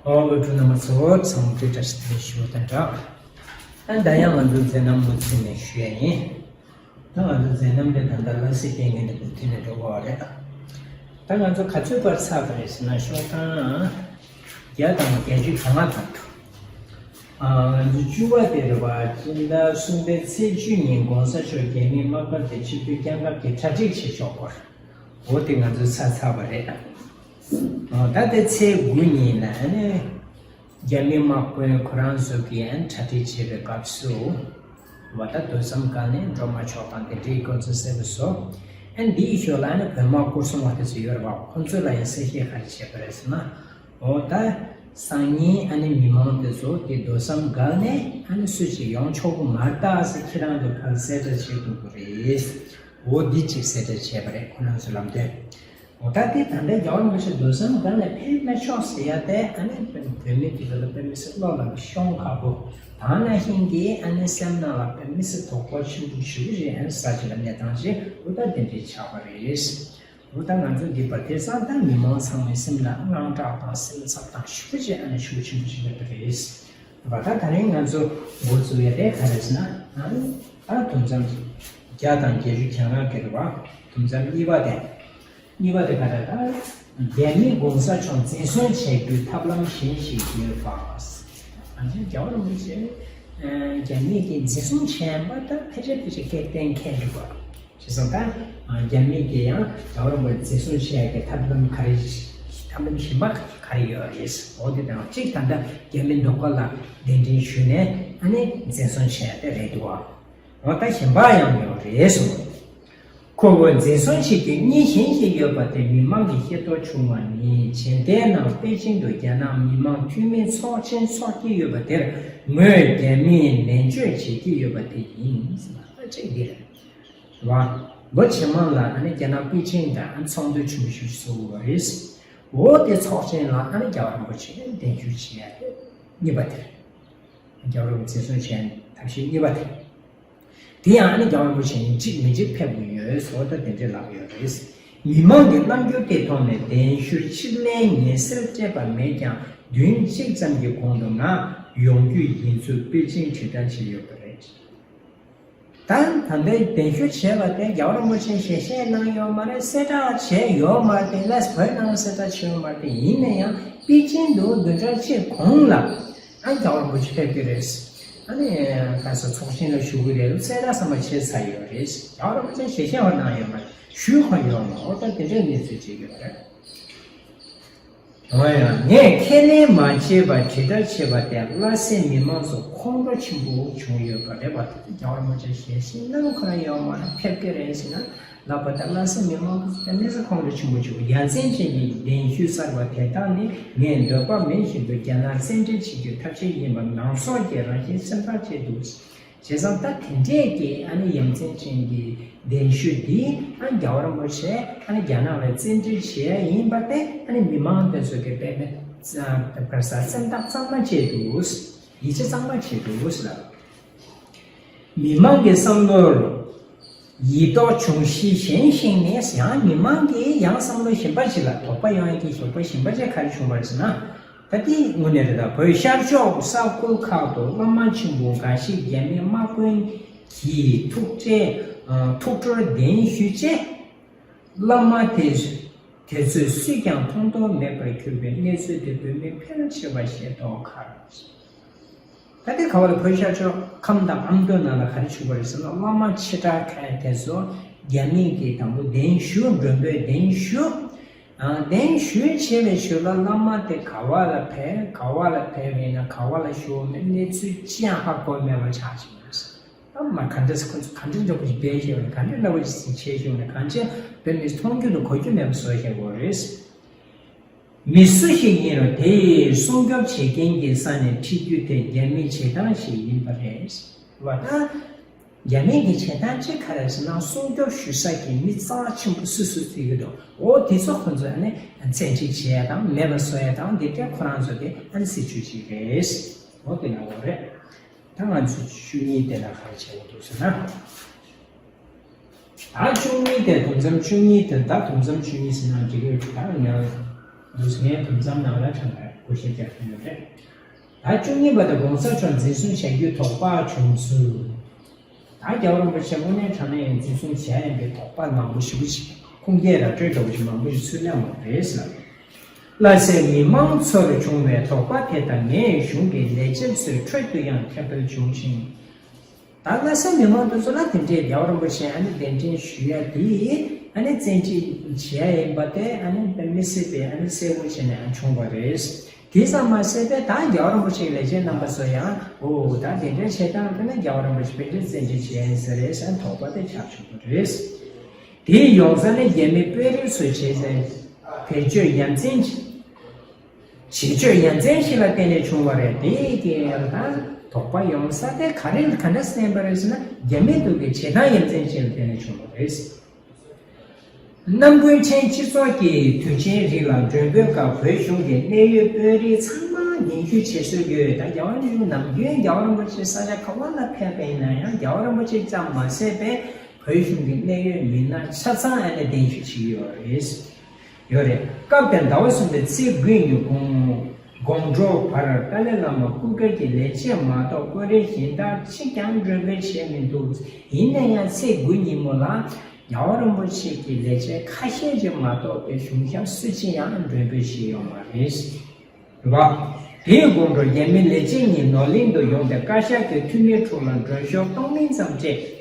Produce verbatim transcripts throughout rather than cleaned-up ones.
ཨོ་སློབ་ཕྲུག་རྣམ་པ་ཚོ་ཚང་མ་བཀྲ་ཤིས་བདེ་ལེགས་ཞུ་བ་དང་སྦྲགས། ད་ད་ཡང་ང་ཚོ་མཛད་རྣམ་མུ་མཐུད་ནས་ཞུ་ཡ་ཡིན། ད་ང་ཚོ་མཛད་རྣམ་དེ་ད་ལྟ་སླར་གསོ་བྱེད་མཁན་དེ་མུ་མཐུད་ནས་འགྲོ་དགོས་པ་རེད། ད་ང་ཚོ་ག་ཚོད་བར་ཚར་བ་རེད་ཟེར་ན་ཤོག་གྲངས་བརྒྱ་དང་བརྒྱད་ཅུ་གྱ་ལྔ་བར་དུ། ཨ་ང་ཚོ་བཅུ་པ་དེ་རེད་བ། སྤྱི་ཟླ་གསུམ་པའི་ཚེས་བཅུ་ཉིན་གོང་ས་མཆོག་རྒྱ་མིའི་དམག་སྒར་དེ་ཕྱིར་འབུད་བསྐྱངས་སྐབས་ཀྱི་གྲ་སྒྲིག་བྱེད་ཕྱོགས་སྐོར། འོ་དེ་ང་ཚོས་ཚར་ཚར་བ་རེད། ཨོ་ད་ལྟ་ཚེས་དགུ་ཉིན་ལ་ཨ་ནི་རྒྱ་མི་དམག་དཔོན་ཁོ་རང་ཚོ་གིས་ཨ་ནི་གྲ་སྒྲིག་བྱེད་པའི་སྐབས་སུ། འོ་ད་དུས་མཚམས་བརྒལ་ནས་འགྲོ་མ་ཆོག་དང་དེ་འདྲའི་སྐོར་ཚོ་གསལ་པོ་བཟོ། ཨ་ནི་འདིའི་ཞོར་ལ་ཨ་ནི་བོད་དམག་སྐོར་སྲུང་བ་དེ་ཚོ་ཡོད་རེད་བ། ཁོང་ཚོ་ལ་ཡང་གསལ་བཤད་ག་རེ་བྱས་པ་རེད་ཟེར་ན། འོ་ད་སང་ཉིན་ཨ་ནི་མི་མང་དེ་ཚོ་དེ་དུས་མཚམས་བརྒལ་ནས་ཨ་ནི་སུ་ཞིག་ཡོང་ཆོག་གི་མ་རེད་ད་ཟེར་ཁྱེད་རང་ཚོ་ཕར་གསལ་བསྒྲགས་བྱེད་དགོས་ཀྱི་རེད། འོ་འདི་གཅིག་གསལ་བསྒྲགས་བྱས་པ་རེད་ཁོ་རང་ཚོ་ལམ་སྟོན། འོ་ད་དེ་ད་ལྟ་རྒྱལ་བ་རིན་པོ་ཆེ་དུས་མཚམས་བརྒལ་ནས་ཕེབས་མ་ཆོག་ཟེར་ཡ་དེ་ཨ་ནི་བོད་མི་དེ་ཚོ་ལ་དཔེ་མི་སྲིད་བློ་ལ་ཤོང་ཁག་པོ། ད་ནང་བཞིན་གྱི་ཨ་ནི་སེམས་ནང་ལ་དཔེ་མི་སྲིད་དོགས་པ་ཆེན་པོ་ཞེ་པོ་རེད། ཨ་ནི་ས་ཆ་ལ་གནས་སྟངས་ཅིག་འོ་ད་དེ་འདྲའི་ཆགས་པ་རེད། འོ་ད་ང་ཚོ་འདི་བར་དེ་ཙང་ད་མི་མང་ཚང་མའི་སེམས་ལ་དངངས་སྐྲག་དང་སེམས་འཚབ་དང་ཞེ་པོ་ཅིག་ཨ་ནི་ཤུགས་ཆེན་པོ་ཞིག་ཡོད་པ་རེད། བ་ད་ད་རིང་ང་ཚོ་འགོ་བཙུགས་ཡ་དེ་ག་རེ་ཟེར་ན། ཨ་ནི་ད་དུས་མཚམས་བརྒྱ་དང་བརྒྱད་ཅུ་གྱ་ལྔ་གི་རེད་བ། དུས་མཚམས་གཉིས་པ་དེ། གཉིས་པ་དེ་ག་རེ་ད། རྒྱ་མིས་གོང་ས་མཆོག་འཛིན་བཟུང་བྱེད་རྒྱུའི་ཐབས་ལམ་གཞན་ཞིག་ཡོད་པ། ང་ཚོའི་རྒྱལ་བ་རིན་པོ་ཆེ་རྒྱ་མིས་ཀྱིས་འཛིན་བཟུང་བྱས་པ་ད་ཕལ་ཆེར་ཕལ་ཆེར་སྐད་གཏན་འཁེལ་འདུག་བ། བྱས་ཙང་ད་རྒྱ་མི་གིས་ཡང་རྒྱལ་བ་རིན་པོ་ཆེ་འཛིན་བཟུང་བྱེད་ཡ་གི་ཐབས་ལམ་ག་རེ། ཐབས་ལམ་གཞན་པ་ག་རེ་ཡོད་རེད། འོ་དེ་དང་གཅིག་ད་ལྟ་རྒྱ་མི་ལྡོག་པ་ལ་གདན་འདྲེན་ཞུས་ནས་ཨ་ནི་འཛིན་བཟུང་བྱས་ཏེ་རེད་འདུག་བ། འོ་ད་གཞན་པ་ཡང་ཡོད་རེད་གསུངས། ཁོ་བོས་འཛིན་བཟུང་བྱེད་རྒྱུ་གཉིས་གཞན་ཞིག་ཡོད་པ་དེ་མི་མང་གིས་ཤེས་རྟོགས་བྱུང་བ་ནི་བྱེས་འདས་ནང་པེ་ཅིང་དུ་རྒྱ་ནག་མི་མང་འཐུས་མི་ཚོགས་ཆེན་འཚོགས་ཀྱི་ཡོད་པ་དེར་ངོས་རྒྱ་མིས་ནན་བརྗོད་བྱེད་ཀྱི་ཡོད་པ་དེ་ཡིན། གཅིག་འདི་རེད། བ། ལོ་ཕྱི་མ་ལ་ཨ་ནི་རྒྱ་ནག་པེ་ཅིང་དང་ཨ་ནི་ཚོགས་འདུ་ཆེན་པོ་ཞིག་བཟོ་དགོས་པ་རེད། འོ་དེ་ཚོགས་ཆེན་ལ་ཨ་ནི་རྒྱལ་བ་རིན་པོ་ཆེ་གདན་ཞུ་བྱས་ཏེ་གཉིས་པ་དེ་རེད། རྒྱལ་བ་རིན་པོ་ཆེ་འཛིན་བཟུང་བྱས་ཐབས་ཤེས་གཉིས་པ་དེ། དེ་ཡང་ཨ་ནི་རྒྱལ་བ་རིན་པོ་ཆེ་ཡིན་གཅིག་མིན་གཅིག་ཕེབས་དགོས་ཡོད་བཟོ་ལྟ་དེ་འདྲའི་ལབ་ཡོད་རེད། མི་མང་གི་རྣམ་འགྱུར་དེ་མཐོང་ནས་གདན་ཞུ་ཕྱིར་ལེན་ངེས་གསལ་སྤྲད་པ་མེད་ཀྱང་བདུན་གཅིག་ཙམ་གྱི་གོང་དུ་ང་ཡོང་རྒྱུ་ཡིན་ཚུལ་པེ་ཅིང་དྲིལ་བསྒྲགས་བྱས་ཡོད་པ་རེད། ད་ད་ལྟའི་གདན་ཞུ་བྱས་པ་དེ་རྒྱལ་བ་རིན་པོ་ཆེས་ཞལ་བཞེས་གནང་ཡོད་མ་རེད། གསལ་བསྒྲགས་བྱས་ཡོད་མ་རེད། ལས་བོད་ནང་གསལ་བསྒྲགས་བྱས་ཡོད་མ་རེད། ཡིན་ན་ཡང་པེ་ཅིང་དུ་བདུན་ཕྲག་གཅིག་གོང་ལ་ཨ་རྒྱལ་བ་རིན་པོ་ཆེ་ཕེབས་ཀྱི་རེད། ཨ་ནི་ག་ས་ཚོགས་ཆེན་ལ་ཞུགས་ཀྱི་རེད། གསལ་བསྒྲགས་ཚང་མ་བྱས་ཚར་ཡོད་རེད། རྒྱལ་བ་རིན་པོ་ཆེས་ཞལ་བཞེས་པ་གནང་ཡོད་མ་རེད། ཞུས་ཁོམ་ཡོད་མ་རེད། ད་དེ་འདྲའི་གནས་ཚུལ་ཅིག་ཡོད་རེད། འོ་ཡང་ངས་ཁས་ལེན་མ་བྱས་པར་དྲིལ་བསྒྲགས་བྱས་པ་དེ་ལྷ་སའི་མི་མང་ཚོ་ཁོང་ཁྲོ་ཆེན་པོ་བྱུང་ཡོད་པ་རེད་པ། དེ་རྒྱལ་བ་རིན་པོ་ཆེ་ཞལ་བཞེས་གནང་ཁོ་རང་ཡོད་མ་རེད། ཕེབས་ཀྱི་རེད་ཟེར་ན་ལབ་པ་དང་། ལྷ་སའི་མི་མང་ཚོ་དེ་མི་ཚོ་ཁོང་ཁྲོ་ཆེན་པོ་བྱུང་། ཡ་མཚན་ཅན་གྱི་གདན་ཞུ་གསར་པ་དེ་དག་ནི་ངས་འདོད་པ་མེད་བཞིན་དུ་རྒྱ་ནག་བཙན་འཛུལ་བྱེད་རྒྱུའི་ཐབས་ཤེས་ཡིན་པ་ནང་སོག་གིས་རང་བཞིན་སེམས་ཐག་བཅད་འདུག། བྱས་ཙང་ད་དེ་འདྲས་ཀྱི་ཨ་ནི་ཡ་མཚན་ཅན་གྱི་གདན་ཞུ་འདི་ཨ་རྒྱལ་བ་རིན་པོ་ཆེ་ཨ་ནི་རྒྱ་ནག་ལ་བཙན་འཛུལ་བྱས་ཡིན་པ་དེ་ཨ་ནི་མི་མང་དེ་ཚོ་གི་དཔེ་མི་ཙ་ག་ས་སེམས་ཐག་གཙང་མ་བཅད་འདུག། ཡིད་ཆེས་གཙང་མ་བྱས་འདུག་ལ། མི་མང་གི་བསམ་བློར་ཡིད་རྟོག་འབྱུང་གཞི་གཞན་ཞིག་ནི་ཡང་མི་མང་གི་ཡང་བསམ་བློ་གཞན་པ་ཞིག་ལ་དོགས་པ་ཡོང་ཡ་གི་ཞོགས་པ་གཞན་པ་ཅིག་ག་རེ་བྱུང་བ་རེད་ཟེར་ན། ད་ལྟའི་དངོས་གནས་རེད། ད་བོད་ཤར་ཕྱོགས་ས་ཁུལ་ཁག་ཏུ་བླ་མ་ཆེན་པོ་འགའ་ཞིག་རྒྱ་མི་དམག་དཔོན་གྱིས་ཐུག་འཕྲད་ཐུགས་སྤྲོར་གདན་ཞུས་རྗེས། བླ་མ་དེ་དེ་ཚོས་སུས་ཀྱང་མཐོང་མཐོང་མེད་པར་གྱུར་པའི་གནས་ཚུལ་དེ་བོད་མི་ཕལ་ཆེ་བ་ཤེས་རྟོགས་ཁར། ད་ལྟའི་ག་བ་ལ་བོད་ཤར་ཕྱོགས་ཁམས་དང་ཨ་མདོ་ནང་ལ་ག་རེ་བྱུང་བ་རེད་ཟེར་ན། བླ་མ་ཆེ་དྲགས་ཁ་དེ་ཚོ་རྒྱ་མི་གིས་དང་པོ་གདན་ཞུ། མགྲོན་པོས་གདན་ཞུ། ཨ་གདན་ཞུ་བྱས་པའི་ཞོར་ལ་བླ་མ་དེ་ག་བ་ལ་ཕེབས། ག་བ་ལ་ཕེབས་ཡིན་ན་ག་བ་ལ་བཞུགས་མེད་གནས་ཚུལ་ཅི་ཡང་ཧ་གོ་མེད་པ་ཆགས་ཕྱིན་ཡོད། ད་མ་ག་འདྲས་ཁོ་ཚོ་ག་འདྲས་འདྲ་པོ་ཞིག་སྦས་བཞག་ནས་ག་འདྲས་འདྲ་པོ་ཞིག་བྱས་བཞག་ནས་གང་ཅི་བོད་མི་མཐོང་རྒྱུ་དང་གོ་རྒྱུ་མེད་པ་བཟོ་བཞག་ཡོད་རེད། མི་སུ་ཞིག་ཡིན་རུང་དེས་སྲུང་སྐྱོབ་བྱེད་མཁན་གྱི་ས་ནས་ཁྲིད་རྒྱུ་དེ་རྒྱ་མིའི་བྱེད་སྟངས་ཤིག་ཡིན་པ་རེད། བ་ད། རྒྱ་མི་གི་བྱེད་སྟངས་གཅིག་ག་རེ་ཟེར་ན། སྲུང་སྐྱོབ་ཞུ་ས་གི་མི་རྩ་ཆེན་པོ་སུ་སུ་བརྩི་གི་འདུག། འོ་དེ་ཚོ་ཁོ་ཚོས་ཨ་ནི་བཙན་ཁྲིད་བྱེད་ཡ་དང་མེད་པ་བཟོ་ཡ་དང་དེ་འདྲ་ཁོ་རང་ཚོ་དེ་ཨ་ནི་སྲིད་བྱུས་ཤིག་རེད། འོ་དེ་ལ་འོ་རེད། ད་ང་ཚོས་བཅུ་གཉིས་དེ་ལ་ག་རེ་བྱེད་དགོས་འདུག་ཟེར་ན། ད་བཅུ་གཉིས་དེ་དུམ་མཚམས་བཅུ་གཉིས་དེ་ད་དུམ་མཚམས་བཅུ་གཉིས་ཟེར་ན་འགྲིག་གི་རེད། ད་ང་འདུག་ངའི་དུམ་མཚམས་ནང་ལ་དྲན་པ་རེད། བཀོད་ཤེས་རྒྱག་གི་ཡོད་རེད། ད་བཅུ་གཉིས་པ་དེ་གོང་ས་མཆོག་འཛིན་བཟུང་བྱ་རྒྱུའི་དོགས་པ་བྱུང་ཚུལ། ད་རྒྱལ་བ་རིན་པོ་ཆེ་དངོས་གནས་དྲང་གནས་འཛིན་བཟུང་བྱས་ཡིན་པའི་དོགས་པ་མང་པོ་ཞེ་པོ་ཅིག་ཁུངས་སྐྱེལ་ར་སྤྲོད་འདྲ་བོ་ཞིག་མང་པོ་ཞིག་ཚུར་སླེབས་ཡོད་རེད་ཟེར། ལྷ་སའི་མི་མང་ཚོར་བྱུང་བའི་དོགས་པ་དེ་དང་ངས་གཞུང་གི་ལས་བྱེད་ཚོའི་ཁྲོད་དུ་ཡང་ཁྱབ་སྤེལ་བྱུང་ཞིང་། ད་ལྷ་སའི་མི་མང་དེ་ཚོ་ལ་དེ་འདྲའི་རྒྱལ་བ་རིན་པོ་ཆེ་ཨ་ནི་གདན་འདྲེན་ཞུ་ཡ་དེ་ཨ་ནི་བཙན་ཁྲིད་བྱས་ཡིན་པ་དེ་ཨ་ནི་དཔེ་མི་སྲིད་པའི་ཨ་ནི་གསལ་པོ་བྱས་ནས་ཨ་བྱུང་བ་རེད། དེ་ཙམ་མ་ཟད་པའི་ད་རྒྱལ་བ་རིན་པོ་ཆེའི་ལས་བྱེད་རྣམ་པ་ཚོ་ཡང་འོ་ད་དེ་འདྲའི་བྱེད་སྟངས་དེ་ནི་རྒྱལ་བ་རིན་པོ་ཆེ་དཔེ་འདྲའི་བཙན་ཁྲིད་བྱས་ཡིན་ས་རེད་ཟེར་དོགས་པ་དེ་ཆགས་བྱུང་བ་རེད། དེ་ཡོང་ས་ནི་རྒྱ་མི་དཔོན་རིགས་ཚོས་བྱས་ཟིན་བེད་སྤྱོད་ཡ་མཚན་ཅིག་བྱེད་སྤྱོད་ཡ་མཚན་ཞིག་ལ་བརྟེན་ནས་བྱུང་བ་རེད། དེ་ཡི་དེ་ཡང་ད་དོགས་པ་ཡོང་ས་དེ་ག་རེ་ག་འདྲ་བསྟན་པ་རེད་ཟེར་ན་རྒྱ་མི་དེ་གི་བྱེད་སྟངས་ཡ་མཚན་ཞིག་ལ་བརྟེན་ནས་བྱུང་བ་རེད། ནམ་རྒྱུན་ཕྲན་སྤྱི་ཚོགས་ཀྱི་དུས་ཆེན་རིགས་ལ་མགྲོན་འབོད་སྐབས་བོད་གཞུང་གི་གནད་ཡོད་དཔོན་རིགས་ཚང་མ་སྙན་ཞུ་བྱེད་སྲོལ་ཡོད། ད་རྒྱལ་བ་རིན་པོ་ཆེ་ནམ་རྒྱུན་རྒྱལ་བ་རིན་པོ་ཆེ་ས་ཆ་ག་བ་ལ་ཕེབས་པ་ཡིན་ན་ཡང་རྒྱལ་བ་རིན་པོ་ཆེ་ཙམ་མ་ཟད་པའི་བོད་གཞུང་གི་གནད་ཡོད་མི་སྣ་ཆ་ཚང་ཨ་ནེ་གདན་ཞུ་བྱེད་ཀྱི་ཡོད་རེད། ཡོད་རེད། སྐབས་དེར་ཟླ་བ་གསུམ་པའི་ཚེས་དགུ་ཉིན་དགོང་དགོང་དྲོ་བར་ཏཱ་ལའི་བླ་མ་སྐུ་སྒེར་གྱི་ལས་བྱེད་མ་གཏོགས་དཔོན་རིགས་གཞན་དག་གཅིག་ཀྱང་མགྲོན་འབོད་བྱས་མི་འདུག་ཡིན་ན་ཡང་ཚེས་དགུ་ཉིན་མོ་ལ་རྒྱལ་བ་རིན་པོ་ཆེ་གི་ལས་བྱེད་ཁ་ཤས་ཀྱིས་མ་གཏོགས་པའི་གཞུང་ཞབས་སུ་གཅིག་ཡང་མགྲོན་འབོད་བྱས་ཡོད་མ་རེད། རེད་བ། དེའི་དགོང་དྲོ་རྒྱ་མི་ལས་བྱེད་གཉིས་ནོར་གླིང་དུ་ཡོང་སྟེ་བཀའ་ཤག་གི་འཐུས་མིའི་ཕྲུག་ལ་མགྲོན་ཤོག་གཏོང་མིན་ཙམ་སྤྲད།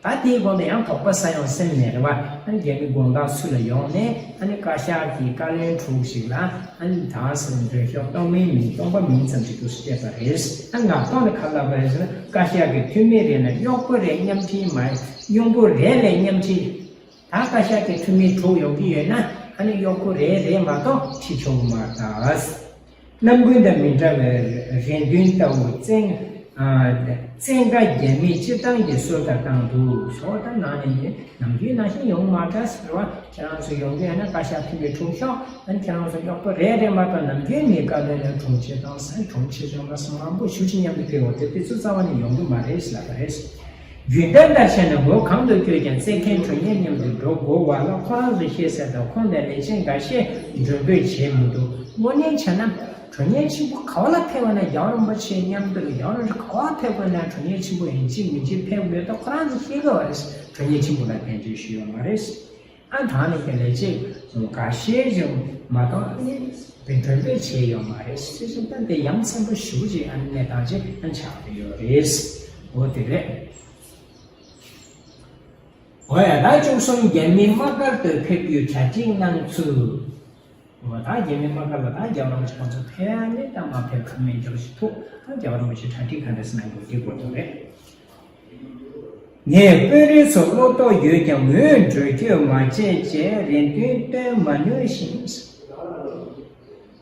ད་དེའི་དགོང་དུ་ཡང་དོགས་པ་ཟ་ཡོང་སེམས་ནས་རེད་བ། ཨ་ནི་རྒྱ་མི་དགོང་དག་ཚུར་ལ་ཡོང་ནས་ཨ་ནི་བཀའ་ཤག་གི་བཀའ་བློན་ཕྲུག་ཞིག་ལ་ཨ་ནི་ད་སེམས་མགྲོན་ཤོག་གཏོང་མིན་མིན་གཏོང་པ་མིན་ཙམ་ཞིག་ཏུ་སྤྲད་པ་རེད། ཨ་ངག་ཐོག་ནས་ག་ལབ་པ་རེད་ཟེར་ན་བཀའ་ཤག་གི་འཐུས་མི་རེད་ན་གཡོག་པོ་རེད་མཉམ་ཁྲིད་མ་གཡོག་པོ་རེད་ལས་མཉམ་ཁྲིད། ད་བཀའ་ཤག་གི་འཐུས་མི་དྲུག་ཡོང་གི་ཡོད་ན་ཨ་ནི་གཡོག་པོ་རེ་རེ་མ་གཏོགས་ཁྲིད་ཆོག་གི་མ་རེད་ད། རྣམ་ཀུན་དང་མི་འདྲ་བའི་རེ་འདུན་ལྟ་བུ་བཙན་ཨ་བཙན་བཀའ་རྒྱ་མིས་སྤྱིར་བཏང་གི་སྲོལ་ལྟར་བཏང་འདུག་སོགས་ད་ནང་ནས་ནམ་རྒྱུན་ནང་བཞིན་ཡོང་མ་རེད་ཟེར་བ། ཁྱེད་རང་ཚོ་ཡོང་གི་ཡོད་ན་བཀའ་ཤག་འཐུས་མི་དྲུག་ཤོག་ཨ་ནི་ཁྱེད་རང་ཚོ་གཡོག་པོ་རེ་རེ་མ་གཏོགས་ནམ་རྒྱུན་ངའི་བཀའ་བློན་ལ་དྲུང་ཆེ་དང་ས་དྲུང་ཆེ་ཆུང་ལ་སོང་མང་པོ་ཞུ་ཅི་མཉམ་དུ་ཕེབས་འོང་དེ་དེ་ཚོ་རྩ་བ་ནས་ཡོང་གི་མ་རེད་ཟེར་ལབ་པ་རེད། རྒྱུན་ལྡན་ལྟར་བྱས་ན་མོ་གང་དུ་བསྐྱོད་ཀྱང་བཙན་མཁན་དྲུང་ཡིག་མཉམ་དུ་འགྲོ་དགོས་བ་ལ་ཁོ་རང་ཚོ་ཤེས་གསལ་དང་ཁོང་ནས་ལས་བྱེད་འགའ་ཤས་མགྲོན་འབོད་བྱས་མི་འདུག་དངོས་གནས་བྱས་ན་དྲུང་ཡིག་ཆེན་པོ་ག་བ་ལ་ཕེབས་པ་ན་རྒྱལ་བ་རིན་པོ་ཆེ་མཉམ་དུ་རྒྱལ་བ་རིན་པོ་ཆེ་ག་བ་ཕེབས་པ་ན་དྲུང་ཡིག་ཆེན་པོ་ཡིན་གཅིག་མིན་གཅིག་ཕེབས་དགོས་ད་ཁོ་རང་ཚོ་ཤེས་དགོས་བ་རེད། དྲུང་ཡིག་ཆེན་པོ་ལ་གདན་འདྲེན་ཞུས་ཡོད་མ་རེད། ཨ་ད་ནི་དེ་ལས་ཅིག་འགའ་ཤས་ཀྱང་མ་གཏོགས་ཨ་ནི་དེ་མགྲོན་འབོད་བྱས་ཡོད་མ་རེད། སེ་ཤིང་ད་དེ་ཡ་མཚན་པོ་ཞེ་པོ་ཅིག་ཨ་ནི་གནས་སྟངས་ཅིག་ཨ་ཆགས་ཀྱི་ཡོད་རེད། འོ་དེ་རེད། འོ་ཡ་ད་བཅུ་གསུམ་རྒྱ་མི་དམག་སྒར་དུ་ཕེབས་རྒྱུའི་གྲ་སྒྲིག་གནང་ཚུལ། འོ་ད་རྒྱ་མི་དམག་སྒར་ལ་ད་རྒྱ་ནག་གཞུང་ཚོ་ཕེབས་ནས་ད་མ་ཕེབས་ཁ་མེད་འཇོག་ཞིག་ཐུག་ད་རྒྱ་ནག་གཞུང་གྲ་སྒྲིག་ག་འདྲ་སེ་གནང་དགོས་དེ་སྐོར་དུ་རེད། ངས་དཔོན་རིགས་ཚོར་བློ་དོགས་ཡོད་ཀྱང་ངོས་འགྲོ་སྐྱོད་མ་བྱས་ཅེས་རེ་འདུན་བཏོན་མ་མྱོང་ཞིང་།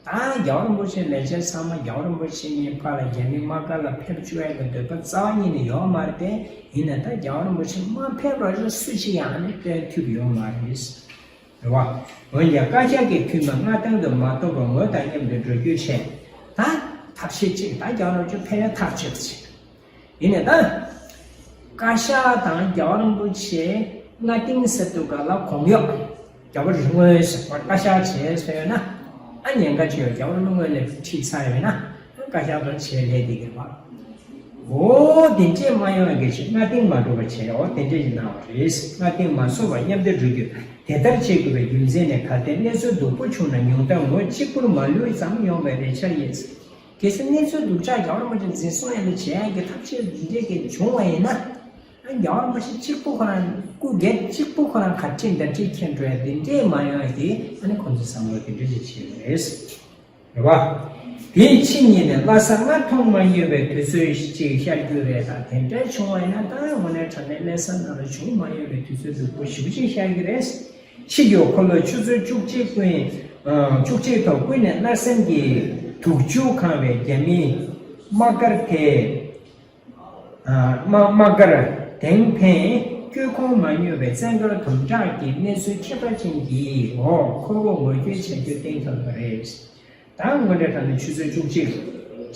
ད་རྒྱལ་བ་རིན་པོ་ཆེ་ལས་བྱེད་ཚང་མ་རྒྱལ་བ་རིན་པོ་ཆེ་གཉིས་ཕར་ལ་རྒྱ་མི་དམག་སྒར་ལ་ཕེབས་བཅུག་ཡ་གི་འདོད་པ་རྩ་བ་ཉིད་ནས་ཡོད་མ་རེད་པས། ཡིན་ན་ད་རྒྱལ་བ་རིན་པོ་ཆེ་མ་ཕེབས་རོགས་ཞེས་སུ་ཞིག་ཡང་ནས་བཏོན་ཐུབ་ཡོད་མ་རེད། རེད་བ། འོན་ཀྱང་བཀའ་ཤག་གི་འཐུས་མི་མངའ་ཐང་དུ་མ་གཏོགས་པར་ངོ་དང་མཉམ་དུ་འགྲོ་རྒྱུའི་ཆེད་ད་ཐབས་ཤེས་གཅིག་ད་རྒྱལ་བ་རིན་པོ་ཆེ་ཕེབས་ཡ་ཐག་ཆོད་པ་ཞིག་ཡིན་ནའི་ད། བཀའ་ཤག་དང་རྒྱལ་བ་རིན་པོ་ཆེ་མངའ་སྡིངས་ཟེར་དུས་ག་ལ་གོང་འོག་རྒྱལ་བ་རིན་པོ་ཆེ་བཀའ་ཤག་བྱས་ཟེར་ཡོད་ན། ཨ་ཉེན་ཁ་ཆེ་བའི་རྒྱལ་བ་རིན་པོ་ཆེ་ལས་ཁྲིད་ཚར་ཡོད་ན། བཀའ་ཤག་ཏུ་བྱས་ལས་འདི་གས་པ། འོ་དེ་འདྲས་མ་ཡོང་བའི་གལ་ཆེ་མངའ་སྡིངས་མ་འགྲོ་བ་བྱས་འོ་དེ་འདྲས་ཀྱི་གནང་བ་རེད། མངའ་སྡིངས་མ་སོར་བར་མཉམ་དུ་འགྲོ་རྒྱུ་དེ་ལྟར་བྱེད་དགོས་པའི་རྒྱུ་མཚན་ནི་གལ་ཏེ་གནས་ཚུལ་སྡུག་པོ་བྱུང་ན་ཉུང་མཐར་ངོ་གཅིག་པུར་མ་ལུས་ཙམ་ཡོང་བའི་རེ་ཆ་ཡིན། གལ་སྲིད་གནས་ཚུལ་སྡུག་ཅག་རྒྱལ་བ་རིན་པོ་ཆེ་འཛིན་བཟུང་ཡན་དུ་བྱེད་ཡག་གི་ཐབས་ཤེས་འདི་འདྲས་ཀྱི་བྱུང་བ་ཡིན་ན། ཨ་རྒྱལ་བ་རིན་པོ་ཆེ་གཅིག་པུ་ཁོ་རང་སྐུ་སྒེར་གཅིག་པུ་ཁོ་རང་ག་ཁྲིད་འདྲ་ཁྲིད་ཁྱེར་འགྲོ་ཡ་དེ་འདྲས་མ་ཡོང་ཡ་དེ་ཨ་ནི་ཁོང་ཚོས་བསམ་བློ་དེ་འདྲས་ཅིག་བྱས་ཡོད་རེད། རེད་བ། དེའི་ཕྱི་ཉིན་ནས་ལྷ་ས་སྔར་མཐོང་མ་མྱོང་བའི་དུས་ཚོད་ཅིག་ཤར་རྒྱུ་རེད་ད་དེ་འདྲས་བྱུང་བ་ཡིན་ན་ད་དངོས་གནས་དྲང་གནས་ལྷ་ས་ནང་ལ་བྱུང་མ་མྱོང་བའི་དུས་ཚོད་སྡུག་པོ་ཞེ་པོ་ཅིག་ཤར་གྱི་རེད། ཕྱི་རྒྱལ་འཁོར་ལོ་ཆུ་ཚོད་བཅུ་གཅིག་ཀུན་ཨ་བཅུ་གཅིག་ཐོག་ཀུན་ནས་མནར་སེམས་ཀྱི་དུག་ཆུ་གང་བའི་རྒྱ་མིའི་དམག་སྒར་དེ་ཨ་དམག་དམག་སྒར་དེང་ཕན་སྐྱོད་ཁོང་མ་མྱོང་བའི་བཙན་བཀའ་དམ་དྲག་གི་གནས་ཚུལ་ཁྱད་པར་ཅན་གྱི་འོག་ཁོ་བོ་ངོ་སྐྱོད་བྱ་རྒྱུ་གཏན་འཁེལ་བ་རེད། ད་དངོས་འབྲེལ་དྲ་ནས་ཆུ་ཚོད་བཅུ་གཅིག་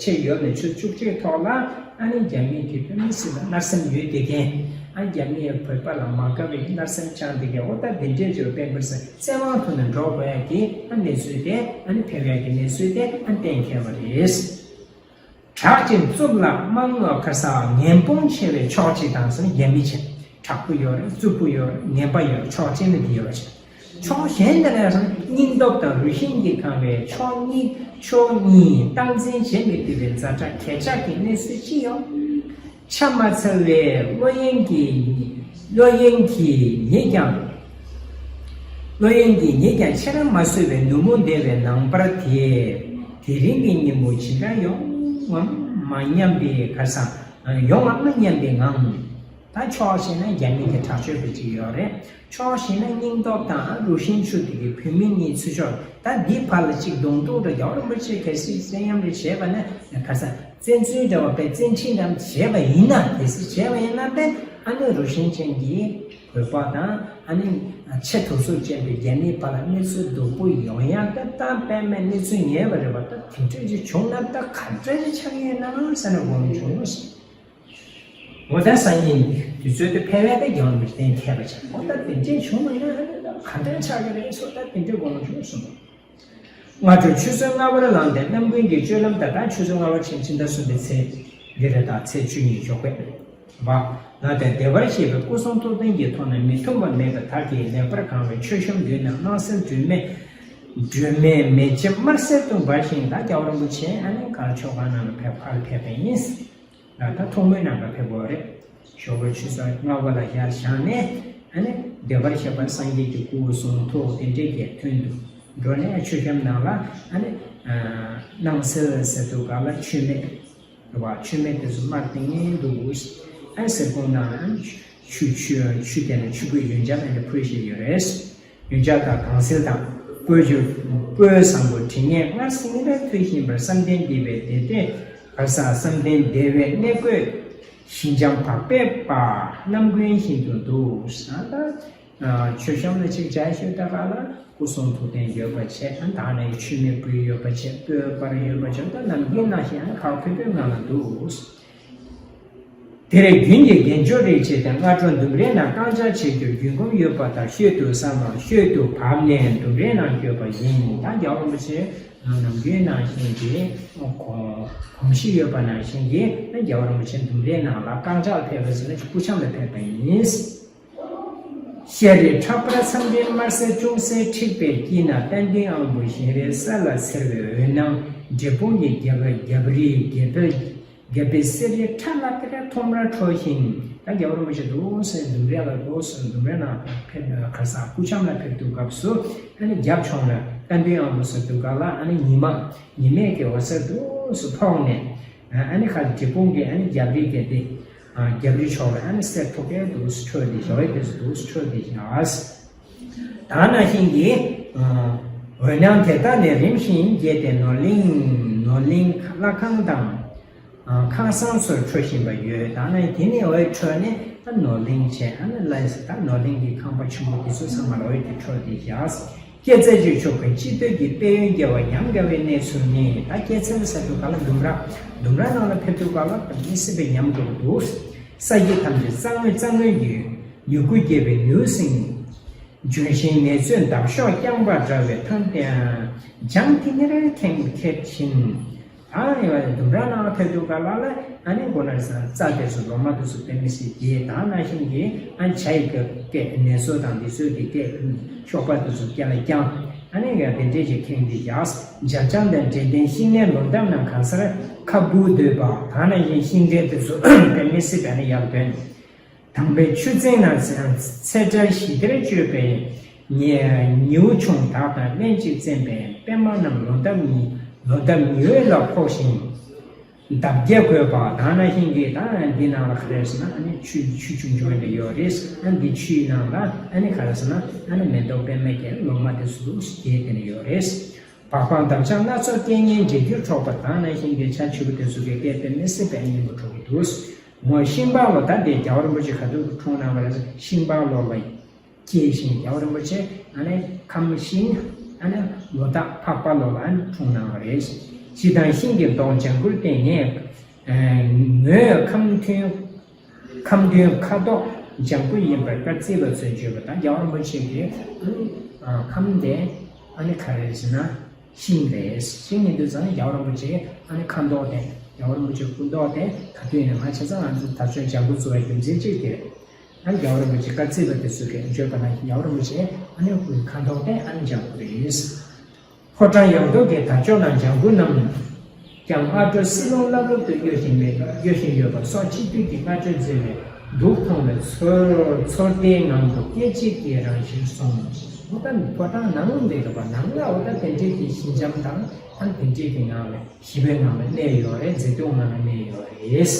ཕྱེད་ཡོལ་ནས་ཆུ་ཚོད་བཅུ་གཅིག་ཐོག་ལ་ཨ་ནི་རྒྱ་མིའི་དེ་དཔེ་མི་སྲིད་པ་མནར་སེམས་ཡོད་དེ་ཀན། ཨ་རྒྱ་མིས་བོད་པ་ལ་མ་དགའ་བའི་མནར་སེམས་བཅངས་འདི་གའི་ཨོ་ད་འདི་འདྲས་ཀྱི་དཔལ་འབར་ས་བཙན་དབང་ཐོག་ནས་འགྲོ་དགོས་ཡ་གི་ཨ་གནས་ཚུལ་དེ་ཨ་ནི་ཕེབས་ཡ་གི་གནས་ཚུལ་དེ་ཨ་གཏན་འཁེལ་བ་རེད། དྲག་ཅིང་རྩུབ་ལ་དམངས་ལ་ཁ་ས་ངན་སྤོང་ཆེ་བའི་ཕྱོགས་གཅིག་དང་ཟེར་ན་རྒྱ་མི་ཆེ། དྲག་པོ་ཡོད་རེད། རྩུབ་པོ་ཡོད་རེད། ངན་པ་ཡོད་རེད། ཕྱོགས་གཅིག་ནི་འདི་ཡོད་རེད། ཕྱོགས་གཞན་དེ་ལ་ཡང་སྙིང་སྟོབས་དང་རུས་ཤིང་གིས་གང་བའི་ཕྱོགས་གཉིས་ཕྱོགས་གཉིས་སྟངས་འཛིན་བྱེད་མི་ཐུབ་པའི་ཛ་དྲག་གས་ཆག་གི་གནས་ཚུལ་ཅི་ཡོང་། ཆ་མ་འཚལ་བའི་བློ་གཡེང་གིས་བློ་གཡེང་གིས་ཉིད་ཀྱང་། བློ་གཡེང་གིས་ཉིད་ཀྱང་ཆེར་མ་བཟོད་པའི་ནུབ་མོ་འདས་པའི་ནངས་པར་དེ། དེ་རིང་གི་ཉིན་མོ་ཇི་འདྲ་ཡོང་ངམ་མ་སྙམ་པའི་གར་སང་ཡོང་ངམ་མ་སྙམ་པའི་ངང་། ད་ཕྱོགས་ཤིག་ན་རྒྱ་མི་གི་དྲག་སྤྱོད་པ་ཅིག་ཡོད་རེད། ཕྱོགས་ཤིག་ན་སྙིང་སྟོབས་དང་རུས་ཤིང་ཆུ་དེ་གི་བུད་མེད་གཉིས་ཚུར་ཕྱོགས་ད་འདི་བར་ལ་གཅིག་གདོང་ཐུག་འདྲ་རྒྱལ་བ་རིན་པོ་ཆེ་གལ་སྲིད་བཙན་གཡེམ་རེ་བྱས་པ་ན་གར་སང་། བཙན་འཛུལ་འདྲ་བ་དཔེ་བཙན་ཁྲིད་འདྲ་བྱས་པ་ཡིན་ན། གལ་སྲིད་བྱས་པ་ཡིན་ན་དཔེ་ཨ་ནི་རུས་ཤིང་ཅན་གྱི་བོད་པ་དང་ཨ་ནི་ཆེས་དུག་སོ་ཅན་པའི་རྒྱ་མིའི་བར་ལ་གནས་ཚུལ་སྡུག་པོ་ཡོང་ཡག་ད་ད་དཔེ་མེད་གནས་ཚུལ་ཉེ་བ་རེད་པ། ད་དེ་འདྲ་ཞིག་བྱུང་ན་ད་ག་འདྲ་ཞིག་ཆགས་ཡོད་ན་ཟེར་ན་དགོངས་བྱུང་ངོ་། འོ་ད་སང་ཉིན་དུས་ཚོད་དུ་ཕལ་བའི་ད་རྒྱང་མིར་གཏན་འཁེལ་བ་ཆགས། འོ་ད་དེ་འདྲ་བྱུང་བ་ཡིན་ན་ཨ་ནི་ད་ག་འདྲ་ཆགས་ཀྱི་རེད་སོ། ད་དེ་འདྲ་དགོངས་བྱུང་གསུངས། སྔ་དྲོ་ཆུ་ཚོད་ལྔ་པར་ལངས་ཏེ་རྣམ་ཀུན་གྱི་སྤྱོད་ལམ་ལྟར། ད་ཆུ་ཚོད་ལྔ་པ་ཕྱིན་ཕྱི་ཟླ་གསུམ་པའི་ཚེས་འདི་རེད། ད་ཚེས་བཅུ་གཉིས་ཞོགས་པ་ལངས་ཏེ་བདེ་བར་གཤེགས་པའི་སྐུ་གསུང་ཐུགས་རྟེན་གྱི་ཐོག་ནས་མི་མཐུན་པ་མེད་པའི་དར་གྱིས་ལེགས་པར་གང་བའི་མཆོད་བཤམས་མདུན་ན་སྣང་གསལ་སྒྲོན་མེ་སྒྲོན་མེའི་མེ་ལྕེ་དམར་སེར་དུ་འབར་ཞིང་། ད་རྒྱལ་བ་རིན་པོ་ཆེ་ཨ་ནི་གར་ཆོ་ག་ནང་ལ་ཕེབས་ཕར་ཕེབས་པ་ཡིན། ད་ཐུགས་སྨོན་གནང་ག་ཕེབས་པ་རེད། ཞོགས་པ་ཆུ་ཚོད་ལྔ་པ་ལ་ཡར་བཞེངས་ནས་ཨ་ནི་བདེ་བར་གཤེགས་པ་སངས་རྒྱས་ཀྱི་སྐུ་གསུང་ཐུགས་དེ་འདྲས་ཀྱི་ཐོན་དུ་འགྲོ་ནས་མཆོད་བཤམས་ནང་ལ་ཨ་ནི་སྣང་གསལ་ཟེར་དུས་ག་ལ་མཆོད་མེ་རེད་བ། མཆོད་མེ་དེ་ཚོ་དམར་ཏིང་ངེ་འདུག་ཨ་ནི་གཟིགས་སྐོང་ནང་ཆུ་ཆུ་ཆུ་དེ་ནས་ཆུ་སྐོལ་ཡོན་ཆབ་ཨ་ནི་ཕུལ་བཞིན་ཡོད་རེད། ཡོན་ཆབ་དང་དྭངས་བསིལ་དང་སྤོས་ཆུ་སྤོས་བཟང་པོ་དྲི་ངད་སྔར་སྲིད་ཉིན་རེ་ཐོས་བཞིན་པར་བསམ་གཏན་འདས་པའི་བདེ་སྟོན་བར་ས་བསམ་གཏན་བདེ་བའི་གནས་བཀོད་ཞི་འཇམ་བག་ཕེབས་པ་རྣམ་ཀུན་ཤིན་ཏུ་འདུག་ཟེར་ན། ད་མཆོད་བཤམས་ལ་གཅིག་བྱ་ཞུས་ད་ག་ལ་སྐུ་གསུང་ཐུགས་རྟེན་ཡོད་པ་བྱས། ད་ནས་མཆོད་མེ་སྤོས་ཡོད་པ་བྱས། སྤོས་པར་ཡོད་པ་བྱས། ད་ནམ་རྒྱུན་ནང་བཞིན་ཁག་ཕེབས་པའི་ངང་ལ་འདུག་དེར་རྒྱུན་གྱི་རྒྱན་མཆོག་རིགས་བཅས་དང་སྔ་དྲོ་ལྡུམ་རའི་ནང་བསྐང་བྱ་བྱེད་རྒྱུར་རྒྱུན་གོམས་ཡོད་པ་ལྟར་ཤོད་དུ་བསམ་མར་ཤོད་དུ་བབས་ནས་ལྡུམ་རའི་ནང་བསྐྱོད་པ་ཡིན། ད་རྒྱལ་བ་རིན་པོ་ཆེ་ནམ་རྒྱུན་ནང་བཞིན་གྱི་གོམས་གཤིས་ཡོད་པ་ནང་བཞིན་གྱི་རྒྱལ་བ་རིན་པོ་ཆེ་ལྡུམ་རའི་ནང་ལ་བསྐང་བྱར་ཕེབས་པ་ཟེར་ན་སྐུ་འཆམ་ལ་ཕེབས་པ་ཡིན། ཤར་རི་ཁྲ་འབར་མཚམས་སྤྲིན་དམར་སེར་ཅུང་ཟད་འཁྲིགས་པའི་དཀྱིལ་ན་རྟ་མགྲིན་དབང་པོ་བཞིན་རས་གསལ་ལ་འཚེར་བའི་འོད་སྣང་འབྲས་སྤུངས་ཀྱི་རྒྱལ་པོ་རྒྱལ་པོ་རིའི་རྒྱལ་པོ་རྒྱལ་པོའི་གསེར་རི་ཁྲ་ལ་དེ་ར་ཐོམ་ར་འཕྲོ་ཞིང་། ད་རྒྱལ་བ་རིན་པོ་ཆེ་འདུག་སེ་ལྡུམ་རའི་ལ་འདུག་སེ་ལྡུམ་རའི་ནང་ཕེབས་ཁར་སང་སྐུ་འཆམ་ལ་ཕེབས་དུས་སྐབས་སུ་ཨ་ནི་རྒྱབ་ཕྱོགས་ལ་རྟ་མགྲིན་དབང་པོ་ཟེར་དུས་ག་ལ་ཨ་ནི་ཉི་མ་ཉི་མས་ཀྱི་འོད་ཟེར་འདུག་སེ་ཕོག་ནས་ཨ་ནི་ཁ་འབྲས་སྤུངས་ཀྱི་ཨ་ནི་རྒྱལ་པོའི་རྒྱལ་སྡེ་རྒྱལ་པོའི་ཕྱོགས་ལ་ཨ་ནི་གསེར་ཐོག་གས་འདུག་སེ་འཕྲོས་ཏེ་ཞོ་ཡི་དེ་ཚོ་འདུག་སེ་འཕྲོས་ཏེ་ཡ། ད་ནང་བཞིན་གྱི་འོད་སྣང་དེ་དག་ནི་རིམ་བཞིན་རྒྱས་ཏེ་ནོར་གླིང་ནོར་གླིང་ལྷ་ཁང་དང་ཁང་བཟང་སོགས་འཕྲོ་བཞིན་པ་ཡོད། ད་ནི་དེ་ནི་འོད་འཕྲོས་ནས་ད་ནོར་གླིང་བྱས། ཨ་ནི་ལ་ཡི་ད་ནོར་གླིང་གི་ཁང་པ་ཆེན་པོ་དེ་ཚོ་ཚང་མར་འོད་དེ་འཕྲོས་ཏེ་བཞག་སྐྱེད་ཚལ་གྱི་ཕྱོགས་ཀྱི་སྤྱི་བཏུལ་གྱི་དཔལ་ཡོན་རྒྱལ་བ་ཉམས་དགའ་བའི་གནས་ཚུལ་ནི། ད་སྐྱེད་ཚལ་ཟེར་དུས་ག་ལ་ལྡུམ་ར་ལྡུམ་ར་ནང་ལ་ཕེབས་དུས་ག་ལ་མི་སྲིད་པའི་ཉམས་འགྲོ་གི་འདུག་ས་གཞི་ཐམས་ཅད་རྩྭ་སྔོན་རྩྭ་སྔོན་གྱི་མྱུ་གུ་རྒྱས་པའི་ནུས་ཟིན། ལྗོན་ཤིང་ནེ་ཙོའི་འདབ་གཤོག་རྐྱང་པ་འདྲ་བའི་ཐང་སྟེང་ལྗང་ཐིང་ངེར་ཁེངས་ཁེབས་ཤིང་། ཨ་ནི་ལྡུམ་ར་ནང་ཕེབས་དུས་ག་ལ་ལ་ཨ་ནི་མགོ་ན་རྩྭ་དེ་ཚོ་ལོ་མ་དེ་ཚོ་དཔེ་མི་སྲིད་ཀྱི་ད་ནང་བཞིན་གྱི་ཨ་ནི་བྱ་ཡི་སྐད་ནེ་ཙོ་དང་འདི་ཚོའི་གི་སྐད་གཤོག་པ་དེ་ཚོ་སྐད་ལ་རྐྱང་ཨ་ནི་ཡ་དེ་འདྲས་ཀྱི་ཁེངས་ཏེ་བཞག་འཇར་ལྕང་དང་འབྲས་ལྡན་ཤིང་ནགས་ལོ་འདབ་རྣམས་གང་སར་ཁ་སྦུབ་སྡོད་པ། ད་ནང་བཞིན་ཤིང་འབྲས་དེ་ཚོ་དཔེ་མི་སྲིད་པ་ནི་ཡར་ཐོན། དང་པོའི་ཆུ་ཚན་ན་ཚེ་ཚེ་བཀྲ་ཞི་བདེར་སྤྱོད་པའི་ཉེ་ཉེའུ་ཆུང་དག་དང་ལྷན་ཅིག་རྩེན་པའི་པད་མ་རྣམས་ལོ་འདབ་ཉི་ལོ་འདབ་ཉི་འོད་ལ་ཕོག་ཤིང་། འདབ་བརྒྱ་བཀོད་པ། ད་ནང་བཞིན་གྱི་ད་འདི་ནང་ལ་ག་རེ་ཟེར་ན་ཨ་ནི་ཆུ་ཆུ་ཆུང་ཆུང་འདྲ་ཡོད་རེད། ཨ་འདི་ཆུའི་ནང་ལ་ཨ་ནི་ག་རེ་ཟེར་ན་ཨ་ནི་མེ་ཏོག་པད་མ་གི་ལོ་མ་དེ་ཚོ་རྒྱས་དེ་ནི་ཡོད་རེད། བག་ཕངས་འདབ་ཆགས་སྣ་ཚོགས་སྐད་སྙན་འདྲེ་རྒྱུད་འཕྲོག་པ། ད་ནང་བཞིན་གྱི་བྱ་བྱིའུ་དེ་ཚོ་གི་སྐད་དཔེ་མི་སྲིད་པའི་སྙན་པོ་འཕྲོག་གི་འདུག་ངོ་ཤིང་སྤགས་ལོ། ད་དེ་རྒྱལ་བ་རིན་པོ་ཆེ་ག་དུས་འཁྲུངས་གནང་བ་རེད། ཤིང་སྤགས་ལོ་ལ་སྐྱེས་ཤིང་རྒྱལ་བ་རིན་པོ་ཆེ་ཨ་ནི་ཁམས་ཤིང་ཨ་ནི་ལོ་རྟགས་འཕགས་པ་ལོ་ལ་ཨ་ནི་འཁྲུངས་གནང་བ་རེད། ཁྱི་དང་ཤིང་གི་མདོག་ལྗང་གུར་བསྟན་ནས་ངོས་ཁམས་མཐུན། ཁམས་མཐུན་ཁ་དོག་ ལྗང་གུ་ཡིན་པར་སྐར་རྩིས་པ་ཚོས་བརྗོད་པ་དང་། རྒྱལ་བ་རིན་པོ་ཆེ་གིས་ཨ་ནི་ཁམས་དེ་ཨ་ནི་ག་རེ་ཟེར་ན་ཤིང་རེད། ཤིང་ཡིན་དུས་ཙང་རྒྱལ་བ་རིན་པོ་ཆེ་ཨ་ནི་ཁ་མདོག་དེ་རྒྱལ་བ་རིན་པོ་ཆེ་སྐུ་མདོག་དེ་ག་དུས་ཡིན་ན་ང་བྱས་ཙང་ང་ཚོ་དར་ལྕོག་ལྗང་གུ་བཙུགས་པའི་རྒྱུ་མཚན་གཅིག་དེ་རེད། ཨ་ནི་རྒྱལ་བ་རིན་པོ་ཆེ་སྐར་རྩིས་པ་དེ་ཚོས་བརྗོད་པ་ནང་བཞིན་རྒྱལ་བ་རིན་པོ་ཆེ་ཨ་ནི་སྐུའི་ཁ་མདོག་དེ་ཨ་ནི་ལྗང་གུ་རེད། ཕོ་བྲང་ཡོངས་རྫོགས་ཀྱི་དར་ལྕོག་རྣམས་ལྗང་གུ་རྣམས་ཀྱང་སྔ་དྲོ་བསིལ་རླུང་རླབ་རླབ་ཏུ་གཡོ་བཞིན་མེད་གཡོ་བཞིན་ཡོད་པ་སོགས་ཕྱི་དུས་ཀྱི་སྔ་དྲོའི་མཛེས་པའི་གདུགས་མཐོང་བའི་ཚོར་ཚོར་ལྟའི་ངང་དུ་སྐད་ཅིག་གིས་རང་ཞིར་སོང་། འོ་ད་ཕོ་བྲང་ནང་ལས་འདུག་པ་ནང་ལ་འོ་ད་དེ་འདྲའི་གི་ཞི་འཇམ་དང་ཨ་དེ་འདྲའི་གི་ངང་ལ་ཞི་བའི་ངང་ལ་གནས་ཡོད་རེད། མཛེས་སྡུག་ངང་ལ་གནས་ཡོད་རེད།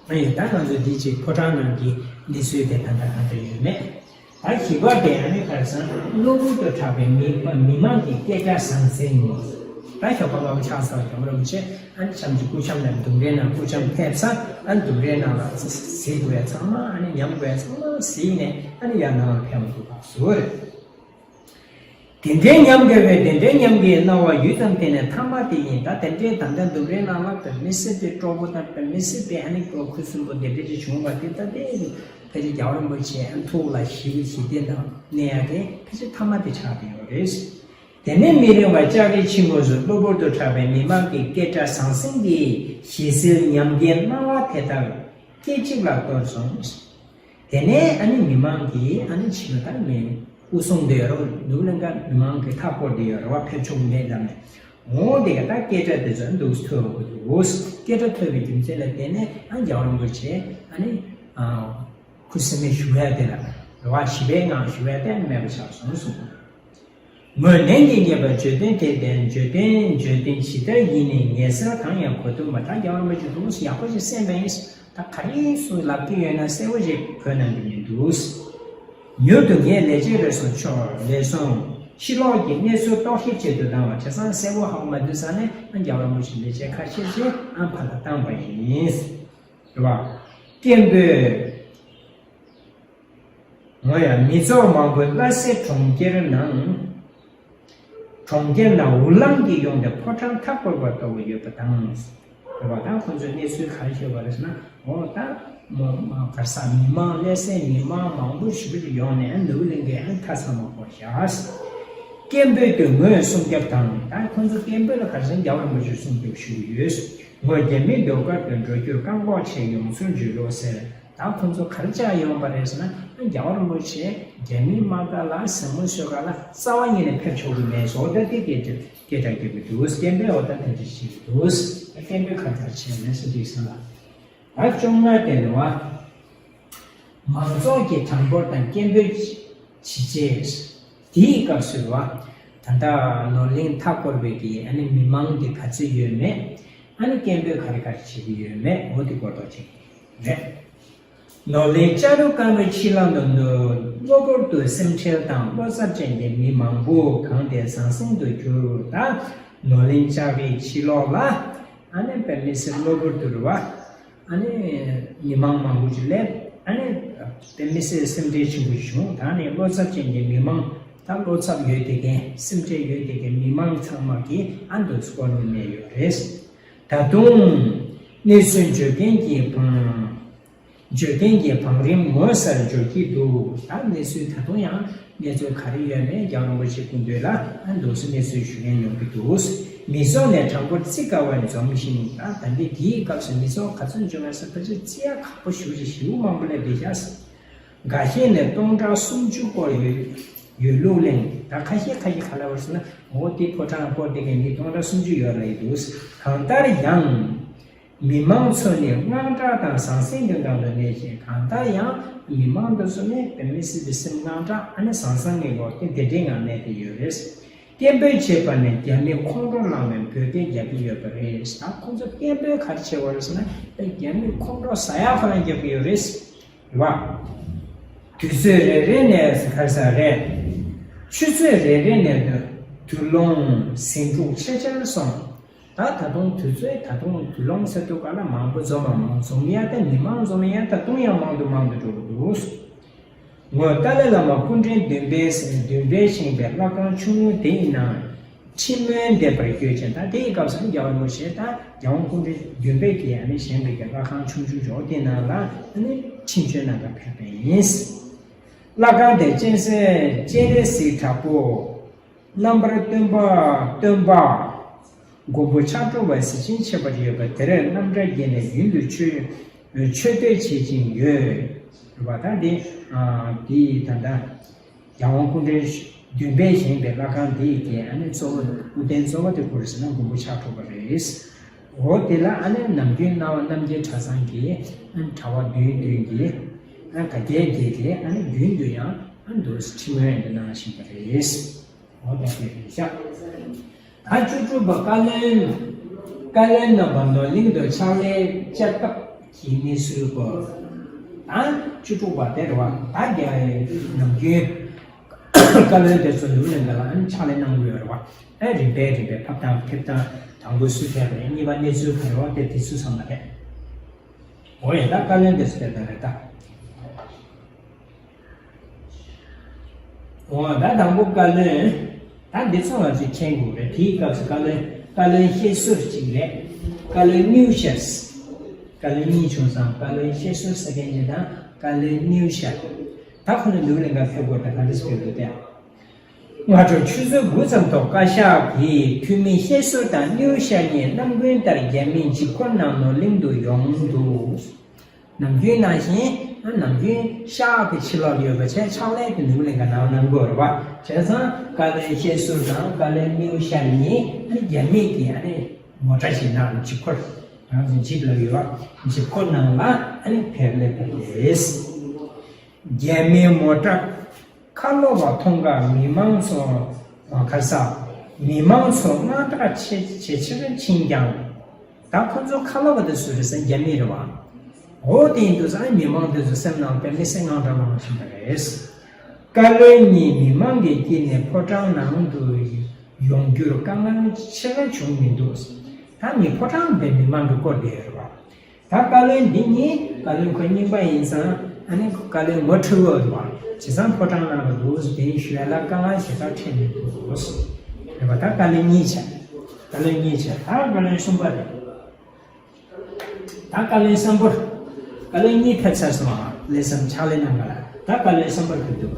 ཨ་ཡོད། ད་ང་ཚོ་འདི་ཅིག་ཕོ་བྲང་ནང་གི་གནས་ཚུལ་དེ་ད་ལྟ་གང་འདྲ་ཡོད་མེད། ད་བཞི་པ་དེ་ཨ་ནི་ཁ་སང་གློ་བུར་དུ་གྲགས་པའི་མི་མི་མང་གི་སྐད་སྒྲ་ཟང་ཟིང་། ད་ཞོགས་པ་སྔ་པོ་ཆགས་ཚར། རྒྱལ་བ་རིན་པོ་ཆེ་ཨ་ནི་ཆབ་ཀྱི་སྐུ་ཆབ་ནས་ལྡུམ་རའི་ནང་སྐུ་ཆབ་ཕེབས་ཚར། ཨ་ནི་ལྡུམ་རའི་ནང་ལ་གཟིགས་དགོས་ཡ་ཚང་མ་ཨ་ནི་ཉམས་དགོས་ཡ་ཚང་མ་གཟིགས་ནས་ཨ་ནི་ཡར་ནང་ལ་ཕེབས་མ་ཐུབ་པ་བཟོ་རེད། དེ་འདྲའི་ཉམས་དགའ་བའི་དེ་འདྲའི་ཉམས་དགའི་སྣང་བ་ཡུད་ཙམ་དེ་ནས་ཐ་མ་དེ་ཡིན། ད་དེ་འདྲའི་ད་ལྟ་ལྡུམ་རའི་ནང་ལ་དཔེ་མི་སྲིད་པའི་སྤྲོ་པོ་དང་དཔེ་མི་སྲིད་པའི་ཨ་ནི་སྐྱོ་ཁུ་སིམ་པོ་དེ་འདྲ་ཅིག་བྱུང་བ་དེ་ད་དེ་ཕལ་ཆེར་རྒྱལ་བ་རིན་པོ་ཆེ་ཨ་ཐུགས་ལ་ཞི་བའི་ཞི་བདེ་དང་གནས་ཡ་དེ་ཕལ་ཆེར་ཐ་མ་དེ་ཆགས་བསྡད་ཡོད་རེད། དེ་ནས་མི་རིང་བར་ལྕགས་རིའི་ཕྱི་ངོས་སུ་གློ་བུར་དུ་གྲགས་པའི་མི་མང་གི་སྐད་སྒྲ་ཟང་ཟིང་གིས་ཞི་བསིལ་ཉམས་དགའི་སྣང་བ་དེ་དག་སྐད་ཅིག་ལ་གཏོར་སོང་། དེ་ནས་ཨ་ནི་མི་མང་གིས་ཨ་ནི་ཕྱི་ལ་ད་མི་དབུ་སྲུང་དེ་ཡོད་རེད། ནུབ་གླིང་ཀ་མི་མང་གི་མཐའ་སྐོར་དེ་ཡོད་རེད་བ། ཕེབས་ཆོག་མེད་ལབ་ནས། འོ་དེ་ག་ད་སྐད་སྒྲ་དེ་ཚོ་འདུག་ཐོས་འོ་འདུག་སྐད་སྒྲ་ཐོས་པའི་རྒྱུ་མཚན་ལ་བརྟེན་ནས་ཨ་རྒྱལ་བ་རིན་པོ་ཆེ་ཨ་ནི་ཁུ་སིམ་མེར་བཞུགས་ཡ་དེ་ལ་རེད་བ། ཞི་བའི་ངང་བཞུགས་ཡ་དེ་ཨ་ནི་མེད་པ་ཆགས་སོང་གསུངས། ངོས་ནན་གྱིས་ངེས་པར་བརྗོད་དོན་དེར་བརྟེན། བརྗོད་དོན་བརྗོད་དོན་ཇི་ལྟར་ཡིན་ནའི་ངེས་གསལ་གང་ཡང་གོ་ཐུབ་མ། ད་རྒྱལ་བ་རིན་པོ་ཆེ་འདུག་སེ་ཡག་པོ་ཞིག་གསན་པ་ཡིན། ད་ག་རེ་སུ་ལབ་ཀྱི་ཡོད་ན་གསལ་པོ་ཞིག་གོ་གནང་གི་མི་འདུག་མྱུར་དུ་ངས་ལས་བྱེད་རེ་ཟུང་ཕྱོགས་ལས་སོང་། ཕྱི་ལོགས་ཀྱི་གནས་ཚུལ་རྟོག་ཞིབ་བྱེད་དུ་བཏང་བ་བྱས་ཙང་གསལ་པོ་ཧ་གོ་མ་ཐུབ་ས་ནས་རྒྱལ་བ་རིན་པོ་ཆེ་ལས་བྱེད་ཁ་ཤས་ཤིག་ཨ་ཕ་ལ་བཏང་པ་ཡིན། རེད་བ། སྐད་འབོད། ངོ་ཡ། མི་ཚོགས་མང་པོས་སླར་གསོའི་གྲོང་ཁྱེར་ནང་། གྲོང་ཁྱེར་ནང་འུར་ལངས་ཀྱིས་ཡོང་སྟེ་ཕོ་བྲང་མཐའ་བསྐོར་བ་ལྟ་བུ་ཡོད་པ་དང་། རེད་བ། ད་ཁོང་ཚོས་གནས་ཚུལ་ག་རེ་ཤོད་པ་རེད་ཟེར་ན། འོ་ད་མོ་མ་གར་ས་མི་མང་སླེབས་སའི་མི་མང་མང་པོ་ཞེ་པོ་ཅིག་ཡོང་ནས་ནུབ་གླིང་གའི་མཐའ་ཚང་མ་བསྐོར་བཞག་སྐད་འབོད་དུ་ངོས་སྲུང་སྐྱོབ་དང་། ད་ཁོང་ཚོ་སྐད་འབོད་ལ་ག་རེ་ཟེར་ན་རྒྱལ་བ་རིན་པོ་ཆེ་སྲུང་སྐྱོབ་ཞུ་གི་ཡོད། ངོས་རྒྱ་མིའི་ཟློས་གར་དུ་འགྲོ་རྒྱུར་བཀག་འགོག་བྱས་ཡོང་ཚུལ་བརྗོད་རོགས་ཟེར། ད་ཁོང་ཚོ་ག་རེ་བྱས་ཡོང་པ་རེད་ཟེར་ན། རྒྱལ་བ་རིན་པོ་ཆེ་རྒྱ་མིའི་དམག་སྒར་ལ་ཟིང་མོ་ཤོར་ག་ལ་རྩ་བ་ཉིད་ནས་ཕེབས་ཆོག་གི་མེད་ཟེར། འོ་ད་དེ་སྐད་སྒྲ་སྐད་སྒྲ་རྒྱབ་ཀྱི་འདུག་སྐད་འབོད་འོ་ད་དེ་འདྲ་བྱེད་ཀྱི་འདུག་སྐད་འབོད་ག་རེ་ག་རེ་བྱས་ཡོད་མེད་ཟེར་དུས་ཙམ་ལ། ད་བཅོ་ལྔ་དེ་ལ་བ། མང་ཚོགས་ཀྱི་གྲངས་འབོར་དང་སྐད་འབོད་བྱེད་ཆེད། དེའི་སྐབས་སུ་བ། ད་ལྟ་ནོར་གླིང་མཐའ་བསྐོར་བའི་གི་ཨ་ནི་མི་མང་འདི་ག་ཚོད་ཡོད་མེད། ཨ་ནི་སྐད་འབོད་ག་རེ་ག་རེ་བྱེད་ཀྱི་ཡོད་མེད་འོ་དེ་སྐོར་ཐོག་ཅིག་རེད། ནོར་གླིང་ལྕགས་རི་དཀར་མོའི་ཕྱི་ལམ་དུ་གློ་བུར་དུ་སེམས་ཁྲལ་དང་བློ་འཚབ་ཅན་གྱི་མི་མང་པོ་གང་སྟེ་ཟང་ཟིང་དུ་གྱུར། ད་ནོར་གླིང་ལྕགས་རིའི་ཕྱི་ལོགས་ལ་ཨ་ནི་དཔེ་མི་སྲིད་གློ་བུར་དུ་རེད་བ། ཨ་ནི་མི་མང་མང་པོ་ཅིག་སླེབས། ཨ་ནི་དཔེ་མི་སྲིད་སེམས་ཁྲལ་ཆེན་པོ་ཞིག་བྱུང་། ད་ནི་བློ་འཚབ་ཅན་གྱི་མི་མང་། ད་བློ་འཚབ་ཡོད་བསྡད་མཁན་སེམས་ཁྲལ་ཡོད་བསྡད་མཁན་མི་མང་ཚང་མ་གིས་ཨ་འདུག་སེ་བསྐོར་ནས་གནས་ཡོད་རེད། ད་དུང་གནས་ཚུལ་བརྗོད་མཁན་གྱི་བང་། བརྗོད་མཁན་གྱི་བང་རིམ་ངོ་མཚར་འབྱོར་གྱི་འདུག་ད་གནས་ཚུལ་ད་དུང་ཡང་གནས་ཚུལ་ག་རེ་ཡོད་མེད་རྒྱལ་བ་རིན་པོ་ཆེ་སྐུ་མདུན་ལ་ཨ་འདུག་སེ་གནས་ཚུལ་ཞུ་མཁན་ཡོང་གི་འདུག་མི་ཚོགས་ནས་གྲངས་འབོར་བརྩི་དཀའ་བར་འཛོམས་ཤིང་། ད་ད་འདི་དེའི་སྐབས་སུ་མི་ཚོགས་ག་ཚོད་འབྱུང་བ་ཟེར་ཕལ་ཆེར་བརྩི་ཡ་ཁག་པོ་ཞེ་པོ་ཅིག་ཞེ་པོ་མང་པོ་སླེབས་བསྡད་ཤག་འགའ་ཤས་ནས་སྟོང་ཕྲག་སུམ་ཅུ་སྐོར་ཡོད་ཡོད་ལུགས་གླེང་། ད་ཁ་ཤས་ཁ་ཤས་ག་ལབ་པ་རེད་ཟེར་ན། འོ་དེ་ཕོ་བྲང་སྐོར་དེ་གའི་མི་སྟོང་ཕྲག་སུམ་ཅུ་ཡོད་རེད་འདུག་གང་ལྟར་ཡང་། མི་མང་ཚོ་ནི་དངངས་སྐྲག་དང་ཟང་ཟིང་གི་ངང་དུ་གནས་ཤིང་། གང་ལྟར་ཡང་མི་མང་དེ་ཚོ་ནི་དཔེ་མི་སྲིད་པའི་སེམས་དངངས་སྐྲག་ཨ་ནི་ཟང་ཟིང་གི་འོག་དེ་དེ་འདྲའི་ངང་གནས་ཏེ་ཡོད་རེད། སྐད་འབོད་བྱེད་པ་ནི་རྒྱ་མི་ཁོང་ཁྲོ་ལངས་ནས་འབོད་སྐད་རྒྱག་གི་ཡོད་པ་རེད། ད་ཁོང་ཚོ་སྐད་འབོད་ག་རེ་བྱེད་པ་རེད་ཟེར་ན། རྒྱ་མི་ཁོང་ཁྲོ་ཟ་ཡག་ཁོ་རང་རྒྱག་གི་ཡོད་རེད། རེད་བ། དུས་ཚོད་རེ་རེ་ནས་ག་རེ་ཟེར་རེད། ཆུ་ཚོད་རེ་རེ་ནས་དུ་དུ་ལོང་ཟིང་འཁྲུག་ཆེ་ཆེར་སོང་། ད་ད་དུང་དུས་ཚོད་ད་དུང་དུ་ལོང་ཟེར་དུས་ག་ལ་མང་པོ་འཛོམས་མ་མང་འཛོམས་ཡ་དེ་མི་མང་འཛོམས་ཡ་ད་དུང་ཡང་མང་དུ་མང་དུ་འགྲོ་གི་འདུག་ངོས་ཏཱ་ལའི་བླ་མ་སྐུ་ཕྲེང་བདུན་པའི་བདུན་པས་བཞེངས་པའི་ལྷ་ཁང་ཆུང་ངུ་དེ་ཡི་ནང་ཁྲི་མོན་འདེབས་པར་བསྐྱོད་ཅིང་། ད་དེ་ཡི་སྐབས་སུ་རྒྱལ་བ་རིན་པོ་ཆེ་ད་རྒྱལ་དབང་སྐུ་ཕྲེང་བདུན་པའི་གི་ཨ་ནི་བཞེངས་པའི་གི་ལྷ་ཁང་ཆུང་ཆུང་འཇོག་དེ་ནང་ལ་ཨ་ནི་ ཕྱིན་བཅོས་གནང་གར་ཕེབས་པ་ཡིན། བླ་སྒང་དེར་སྤྱན་སྤྱན་རས་གཟིགས་དྲག་པོ། རྣམ་པར་སྟོན་པ་སྟོན་པ། མགོན་པོ་ཕྱག་དྲུག་པ་གཟི་བྱིན་ཁྱད་པར་ཡོད་པ་དེར་རྣམ་གྲྭ་བརྒྱད་ནས་རྒྱུན་དུ་མཆོད་མཆོད་བསྟོད་བྱེད་ཀྱིན་ཡོད། རེད་པ། ད་འདི་ཨ་འདི་ད་ལྟ་རྒྱལ་དབང་སྐུ་ཕྲེང་བདུན་པས་བཞེངས་པའི་བླ་སྒང་འདི་གི་ཨ་ནི་གཙོ་བོ་དབུ་རྟེན་གཙོ་བོ་དེ་སུ་རེད་ཟེར་ན་མགོན་པོ་ཕྱག་དྲུག་པ་རེད། འོ་དེ་ལ་ཨ་ནི་ནམ་རྒྱུན་སྣང་བ་རྣམ་རྒྱལ་གྲྭ་ཚང་གི་ཨ་ནི་གྲྭ་པ་བདུན་བདུན་གྱིས་ཨ་ནི་དགའ་རྒྱལ་བརྒྱད་ཀྱིས་ཨ་ནི་རྒྱུན་དུ་ཡང་ཨ་ནི་འདུག་སེ་ཁྲི་སྨོན་འདི་གནང་བཞིན་པ་རེད། འོ་ད་དེ་རེད་ཤག་ད་བཅུ་དྲུག་པ་བཀའ་བློན། བཀའ་བློན་རྣམ་པ་ནོར་གླིང་དུ་ཕྱག་ལས་བཅར་སྐབས་ཀྱི་གནས་ཚུལ་སྐོར། ད་བཅུ་དྲུག་པ་དེ་རེད་པ། ད་རྒྱ་ནམ་རྒྱུན་བཀའ་བློན་དེ་ཚོ་ནུབ་གླིང་ག་ལ་ཨ་ནི་ཕྱག་ལས་གནང་གི་ཡོད་རེད་པ། ཨ་རིམ་པས་རིམ་པས་ཕེབས་སྟངས་ཕེབས་སྟངས་དང་པོ་སུ་ཕེབས་རེད། གཉིས་པ་གནས་ཚུལ་ག་རེ་རེད་པ། དེ་དེ་ཚོ་ཚང་མ་རེད། འོ་ཡ། ད་བཀའ་བློན་དེ་ཚོ་ཕེབས་སྟངས་རེད་ད། འོ་ད་དང་པོ་བཀའ་བློན། ད་འདི་ཚོ་ང་ཚོས་མཁྱེན་དགོས་རེད། དེའི་སྐབས་སུ་བཀའ་བློན་བཀའ་བློན་བཤད་སྲོལ་གཅིག་རེད། བཀའ་བློན་གཉིས་བཤད། བཀའ་བློན་གཉིས་བྱུང་ཙང་བཀའ་བློན་བཤད་སྲོལ་ཟེར་མཁན་གཅིག་དང་བཀའ་བློན་གཉིས་བཤད། ད་ཁོ་ནི་ནུབ་གླིང་ག་ཕེབས་དགོས་ད་ག་འདྲ་ཞིག་ཕེབས་དགོས་ཏེ། སྔ་དྲོ་ཆུ་ཚོད་དགུ་ཙམ་ཐོག་བཀའ་ཤག་གིས་འཐུས་མི་བཤད་སྲོལ་དང་གཉིས་བཤད་ཉིན་རྣམ་ཀུན་ལྟར་རྒྱ་མིའི་འཇིགས་སྐུལ་ནང་ནོར་གླིང་དུ་ཡོང་འདུག་ནམ་རྒྱུན་ནང་བཞིན་ནམ་རྒྱུན་ཤག་གི་ཕྱི་ལོགས་ཡོད་པ་བྱས་ཕྱག་ལས་ཀྱི་ནུབ་གླིང་ག་ནང་གནང་དགོས་རེད་པ། བྱས་ཙང་བཀའ་བློན་བཤད་སྲོལ་དང་བཀའ་བློན་གཉིས་བཤད་ཉིན་རྒྱ་མི་གིས་ཨ་ནི་མོ་ཊ་ཞིག་ནང་འཇིགས་སྐུལ། རང་ཚོ་འཇིབ་ལ་ཡོད་པ་འཇིགས་སྐུལ་ནང་ལ་ཨ་ནི་ཕེབས་ལས་ཕེབས་རེད། རྒྱ་མིའི་མོ་ཊ་ཁ་ལོ་བ་མཐོང་སྐབས་མི་མང་ཚོ་ག་ས་མི་མང་ཚོ་དངངས་སྐྲག་ཆེ་ཆེ་ཆེར་ཕྱིན་ཀྱང་། ད་ཁོ་ཚོ་ཁ་ལོ་བ་དེ་སུ་རེད་ཟེར་ན་རྒྱ་མི་རེད་པ། འོ་དེ་ཡིན་དུས་ཙང་མི་མང་དེ་ཚོ་སེམས་ནང་དཔེ་མི་སྲིད་དངངས་སྐྲག་ལངས་བཞིན་པ་རེད། བཀའ་བློན་གཉིས་མི་མང་གི་དཀྱིལ་ནས་ཕོ་བྲང་ནང་དུ་ཡོང་རྒྱུར་དཀའ་ངལ་ཆེ་བ་བྱུང་མི་འདུག་ད་ངས་ཕོ་བྲང་དེ་མི་མང་གིས་བསྐོར་བསྡད་ཡོད་རེད་པ། ད་བཀའ་བློན་འདི་གཉིས་བཀའ་བློན་ཁོ་རྙིང་པ་ཡིན་ཙང་ཨ་ནི་བཀའ་བློན་ངོ་འཕྲོད་འོས་འདུག་བ། བྱས་ཙང་ཕོ་བྲང་ནང་ལ་འདུག་སེ་དེ་ཞུ་ཡ་ལ་དཀའ་ངལ་ཞེ་དྲག་འཕྲད་མི་འདུག་ཟེར་བ། ད་བཀའ་བློན་གཉིས་བྱས། བཀའ་བློན་གཉིས་བྱས། ད་བཀའ་བློན་གསུམ་པ་རེད། ད་བཀའ་བློན་གསུམ་པོ། བཀའ་བློན་གཉིས་ཕེབས་ཚར་སོང་ང་། ལས་བསམ་ཕྱག་ལས་གནང་ག་ལ། ད་བཀའ་བློན་གསུམ་པར་ཕེབས་འདུག་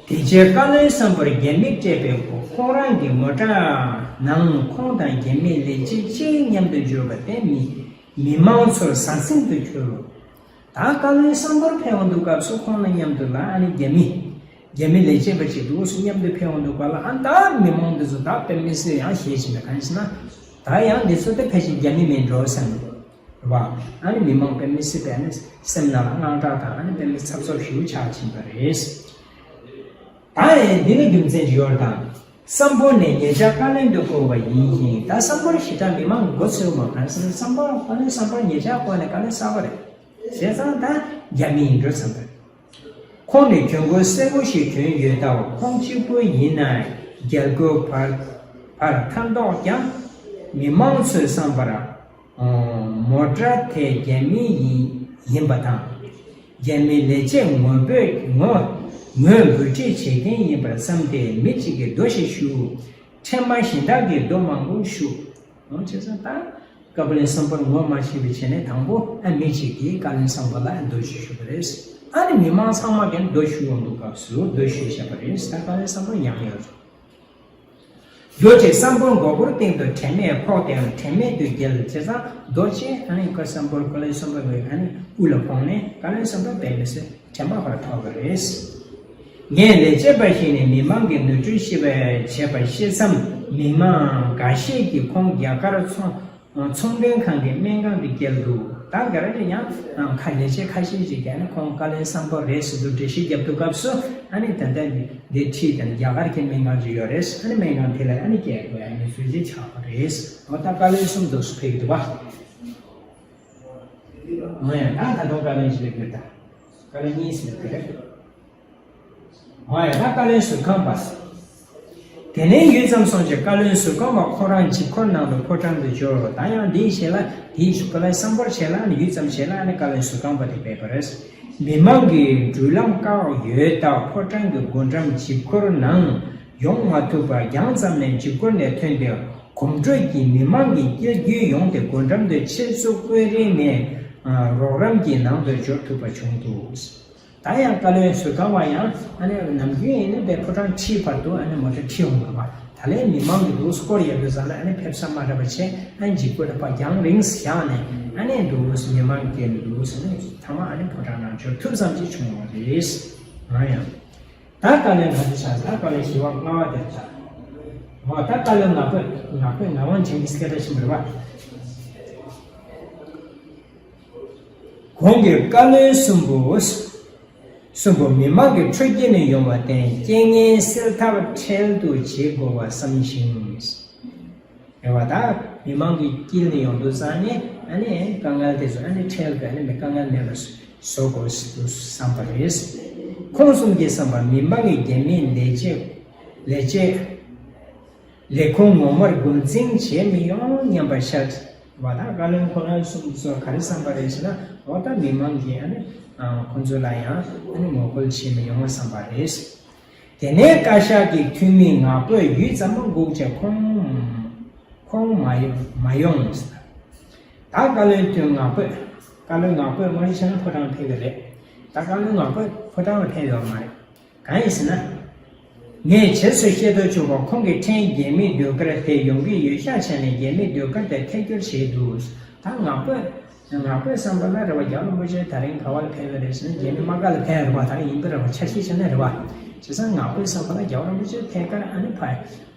དེ་རྗེས་བཀའ་བློན་གསུམ་པར་རྒྱ་མིས་སྤྲད་པའི་ཁོང་རང་གི་མོ་ཊ་ནང་ཁོང་དང་རྒྱ་མིའི་ལས་བྱེད་གཅིག་མཉམ་དུ་འབྱོར་བ་དེ་མི་མི་མང་ཚོར་ཟང་ཟིང་དུ་གྱུར། ད་བཀའ་བློན་གསུམ་པར་ཕེབས་འོང་དུས་སྐབས་སུ་ཁོང་དང་མཉམ་དུ་ལ་ཨ་ནི་རྒྱ་མི་རྒྱ་མི་ལས་བྱེད་པ་ཅིག་འདུག་སེ་མཉམ་དུ་ཕེབས་འོང་དུས་སྐབས་ལ་ཨ་ད་མི་མང་འདི་ཚོ་ད་དཔེ་མི་སྲིད་ཡང་ཞེད་བཞིན་པ་གང་ཡིན་ཟེར་ན། ད་ཡང་འདི་ཚོ་དེ་ཕལ་ཆེར་རྒྱ་མི་མིན་འགྲོ་བསམ་རེད་པ། ཨ་ནི་མི་མང་དཔེ་མི་སྲིད་པའི་ཨ་ནི་སེམས་ནང་ལ་དངངས་སྐྲག་དང་ཨ་ནི་དཔེ་མི་འཚབ་འཚུབ་ཞེ་པོ་ཆགས་ཕྱིན་པ་རེད། ད་ཡང་འདི་ནི་རྒྱུ་མཚན་ཅིག་ཡོད་རེད་དང་། གསང་ཕུར་ནས་ཉེ་ཆར་བཀའ་བློན་དུ་བསྐོས་པ་ཡིན་ཞིང་། ད་གསང་ཕུར་ཞེ་དྲག་མི་མང་གི་མགོ་ཚོས་མ་གང་ཟེར་ན་གསང་ཕུར་བཀའ་བློན་གསང་ཕུར་ཉེ་ཆར་བསྐོས་ནས་བཀའ་བློན་གསར་པ་རེད། བྱས་ཙང་ད་རྒྱ་མི་ཡིན་འགྲོ་བསམ་པ་རེད། ཁོང་ནི་གྱོན་གོས་སེར་པོ་ཞིག་གྱོན་ཡོད་སྟབས། ཁོང་གཅིག་པུ་ཡིན་ན་རྒྱལ་སྒོའི་བར་བར་ཐར་མདོག་ཀྱང་། མི་མང་ཚོས་བསམ་པར། མོ་ཊ་དེ་རྒྱ་མི་ཡིན་ཡིན་པ་དང་། རྒྱ་མི་ལས་བྱེད་ངོ་འབོད་ངོ་ངོས་འབོད་འགྲེལ་བྱེད་མཁན་ཡིན་པར་བསམ་སྟེ་མི་གཅིག་གིས་རྡོ་ཞིག་གཞུ། འཕྲལ་མ་གཞན་དག་གིས་རྡོ་མང་པོ་གཞུ། འོ་བྱས་ཙང་ད་བཀའ་བློན་གསུམ་པར་ངོ་མ་ཤེས་པའི་ཆ་ནས་དང་པོ་ཨ་མི་གཅིག་གིས་བཀའ་བློན་གསུམ་པ་ལ་རྡོ་ཞིག་གཞུ་བ་རེད། ཨ་ནི་མི་མང་ཚང་མ་གིས་རྡོ་གཞུ་འོང་དུས་སྐབས་སུ་རྡོ་གཞུས་བཞག་པ་རེད། ད་བཀའ་བློན་གསུམ་པ་ཉམས་ཡོད་རེད། རྡོ་གཅིག་གསང་ཕུར་མགོ་སྐོར་སྟེང་དུ་དྲན་མེད་ཕོག་སྟེ་དྲན་མེད་དུ་འགྱེལ། བྱས་ཙང་རྡོ་གཅིག་ཨ་ནི་བཀའ་གསང་ཕུར་བཀའ་བློན་གསུམ་པ་གི་ཨ་ནི་དབུ་ལ་ཕོག་ནས་བཀའ་བློན་གསུམ་པ་དཔེ་མི་སྲིད་དྲན་པ་ཕར་ཐོར་བ་རེད། ངས་ལས་བྱེད་པ་ཞིག་ནས་མི་མང་གི་ནོར་འཁྲུལ་ཞིབ་པ་བྱས་པ་ཤེས་མཚམས། མི་མང་འགའ་ཤས་ཀྱིས་ཁོང་རྒྱ་གར་ཚོང་ཚོང་དོན་ཁང་གི་སྨན་ཁང་དུ་བསྐྱལ་འདུག་ད་ག་རེ་རེད། ཡང་ཁ་ལས་བྱེད་ཁ་ཤས་ཤིག་གིས་ནི་ཁོང་བཀའ་བློན་གསར་པ་རེད་ཟེར་དུས་འགྲེལ་བཤད་རྒྱབ་དུས་སྐབས་སུ་ཨ་ནི་ད་ལྟ་འདི་འདི་ཁྲིད་དང་རྒྱ་གར་གྱི་སྨན་ཁང་ཅིག་ཡོད་རེད། ཨ་ནི་སྨན་ཁང་དེ་ལ་ཨ་ནི་བསྐྱལ་དགོས་ཡ་ནི་ཚུལ་ཅིག་ཆགས་པ་རེད། འོ་ད་བཀའ་བློན་གསུམ་འདུག་སུ་ཕེབས་ཀྱི་འདུག་བ། འོ་ཡ་ད་ད་དུང་བཀའ་བློན་ཞིག་ཕེབས་ཀྱི་འདུག་ད་བཀའ་བློན་གཉིས་ཟེར་གྱི་རེད། འོ་ཡ་ད་བཀའ་བློན་ཟུར་ཁང་པ། དེ་ནས་ཡུད་ཙམ་སོང་རྗེས་བཀའ་བློན་ཟུར་ཁང་པ་ཁོ་རང་འཇིབ་འཁོར་ནང་དུ་ཕོ་བྲང་དུ་འབྱོར། ད་ཡང་འདིའི་ཞལ་ལ་དེའི་བཀའ་བློན་གསར་པར་ཞལ་ལ་ནི་ཡུད་ཙམ་ཞལ་ལ་ནི་བཀའ་བློན་ཟུར་ཁང་པ་དེ་ཕེབས་པ་རེད། མི་མང་གིས་འགྲུལ་ལམ་བཀག་ཡོད་སྟབས་ཕོ་བྲང་གི་སྒོ་འགྲམ་འཇིབ་འཁོར་ནང་ཡོང་མ་ཐུབ་པར་རྒྱང་ཙམ་ནས་འཇིབ་འཁོར་ནས་ཐོན་ཏེ་གོམ་བགྲོད་ཀྱིས་མི་མང་གི་དཀྱིལ་བརྒྱུད་ཡོང་སྟེ་སྒོ་འགྲམ་དུ་ཕྱིར་ཚུར་བསྐོར་རིམ་ནས། རོགས་རམ་གྱི་ནང་དུ་འབྱོར་ཐུབ་པ་བྱུང་འདུག། ད་ཡང་བཀའ་བློན་ཟུར་ཁང་བ་ཡང་ཨ་ནི་ནམ་རྒྱུན་ཡིན་ན་པའི་ཕོ་བྲང་ཁྲིའི་བར་དུ་ཨ་ནི་མོ་ཊ་ཁྲིད་འོང་དགོས་པ། ད་ལན་མི་མང་གི་འདུག་སྐོར་ཡོད་དུས་ཙང་ལ་ཨ་ནི་ཕེབས་ས་མ་འདྲ་བ་བྱས། ཨ་ནི་འཇིགས་པ་ལ་ཕར་རྒྱང་རིང་བཞག་ནས་ཨ་ནི་འདུག་མི་མང་གི་འདུག་ཟེར་ནས་ཐ་མ་ཨ་ནི་ཕོ་བྲང་ནང་འབྱོར་ཐུབ་ཙམ་ཅིག་བྱུང་བ་རེད། ང་ཡང་། ད་བཀའ་བློན་ག་ཚོད་ཆགས། ད་བཀའ་བློན་བཞི་པ་ལྔ་པ་དེར་ཆགས། འོ་ད་བཀའ་བློན་ང་ཕོད་ང་ཕོད་ངག་དབང་ཆོས་ཀྱི་སྐད་གྲགས་ཆེན་པོ་རེད་པ། གོང་གི་བཀའ་བློན་གསུམ་པོ། གསུམ་པོ་མི་མང་གི་ཁྲོད་ཀྱི་ནས་ཡོང་བར་བརྟེན་རྐྱེན་ངན་སེལ་ཐབས་འཕྲལ་དུ་བྱེད་དགོས་པ་བསམ་ཞིང་། རེད་བ། ད་མི་མང་གི་དཀྱིལ་ནས་ཡོང་དུས་ཙང་ནས་ཨ་ནི་དཀའ་ངལ་དེ་ཚོ་ཨ་ནི་འཕྲལ་དུ་ཨ་ནི་མི་དཀའ་ངལ་མེད་པ་བཟོ་དགོས་འདུག་བསམ་པ་རེད། ཁོང་གསུམ་གྱིས་བསམ་པར་མི་མང་གི་རྒྱ་མིའི་ལས་བྱེད་ལས་བྱེད་ལས་ཁུངས་ངོ་མར་འགོ་འཛིན་བྱེད་མི་ཡོང་སྙམ་པ་ཤར་བ། ད་བཀའ་བློན་ཁོ་རང་གསུམ་ཚོ་ག་རེ་བསམ་པ་རེད་ཟེར་ན། འོ་ད་མི་མང་གིས་ཨ་ནི་ཁོང་ཚོ་ལ་ཡང་ཨ་ནི་ངོ་རྒོལ་བྱེད་མི་ཡོང་བསམ་པ་རེད། དེ་ནས་བཀའ་ཤག་གི་འཐུས་མི་ངག་དབང་ཡུད་ཙམ་སྒུག་བྱས་ཁོང་ཁོང་མ་ཡོང་མ་ཡོང་ཟེར། ད་བཀའ་བློན་ཐུན་ངག་དབང་བཀའ་བློན་ངག་དབང་མ་རེད་ཤག་ན་ཕོ་བྲང་ཕེབས་ཀྱི་རེད། ད་བཀའ་བློན་ངག་དབང་ཕོ་བྲང་ལ་ཕེབས་ཡོད་མ་རེད། གང་ཡིན་ཟེར་ན། ངས་རྗེས་སུ་ཤེས་རྟོགས་བྱུང་བར་ཁོང་གིས་ཕྲན་རྒྱ་མིའི་ཟློས་གར་དེ་ཡོང་གི་ཡོད་ཤག་བྱས་ནས་རྒྱ་མིའི་ཟློས་གར་དེ་ཐད་སྒྱུར་བྱས་འདུག། ད་ངག་དབང་ངག་དབང་བསམ་པ་ལ་རེད་བ། རྒྱལ་བ་རིན་པོ་ཆེ་ད་རིང་ག་བ་ལ་ཕེབས་པ་རེད་ཟེར་ན་རྒྱ་མི་དམག་སྒར་ལ་ཕེབས་རེད་བ། ད་རིང་ཡིན་པ་རེད་བ། འཆར་གཞི་བྱས་ན་རེད་བ། བྱས་ཙང་ངག་དབང་བསམ་པ་ལ་རྒྱལ་བ་རིན་པོ་ཆེ་ཐད་ཀར་ཨ་ནི་ཕ་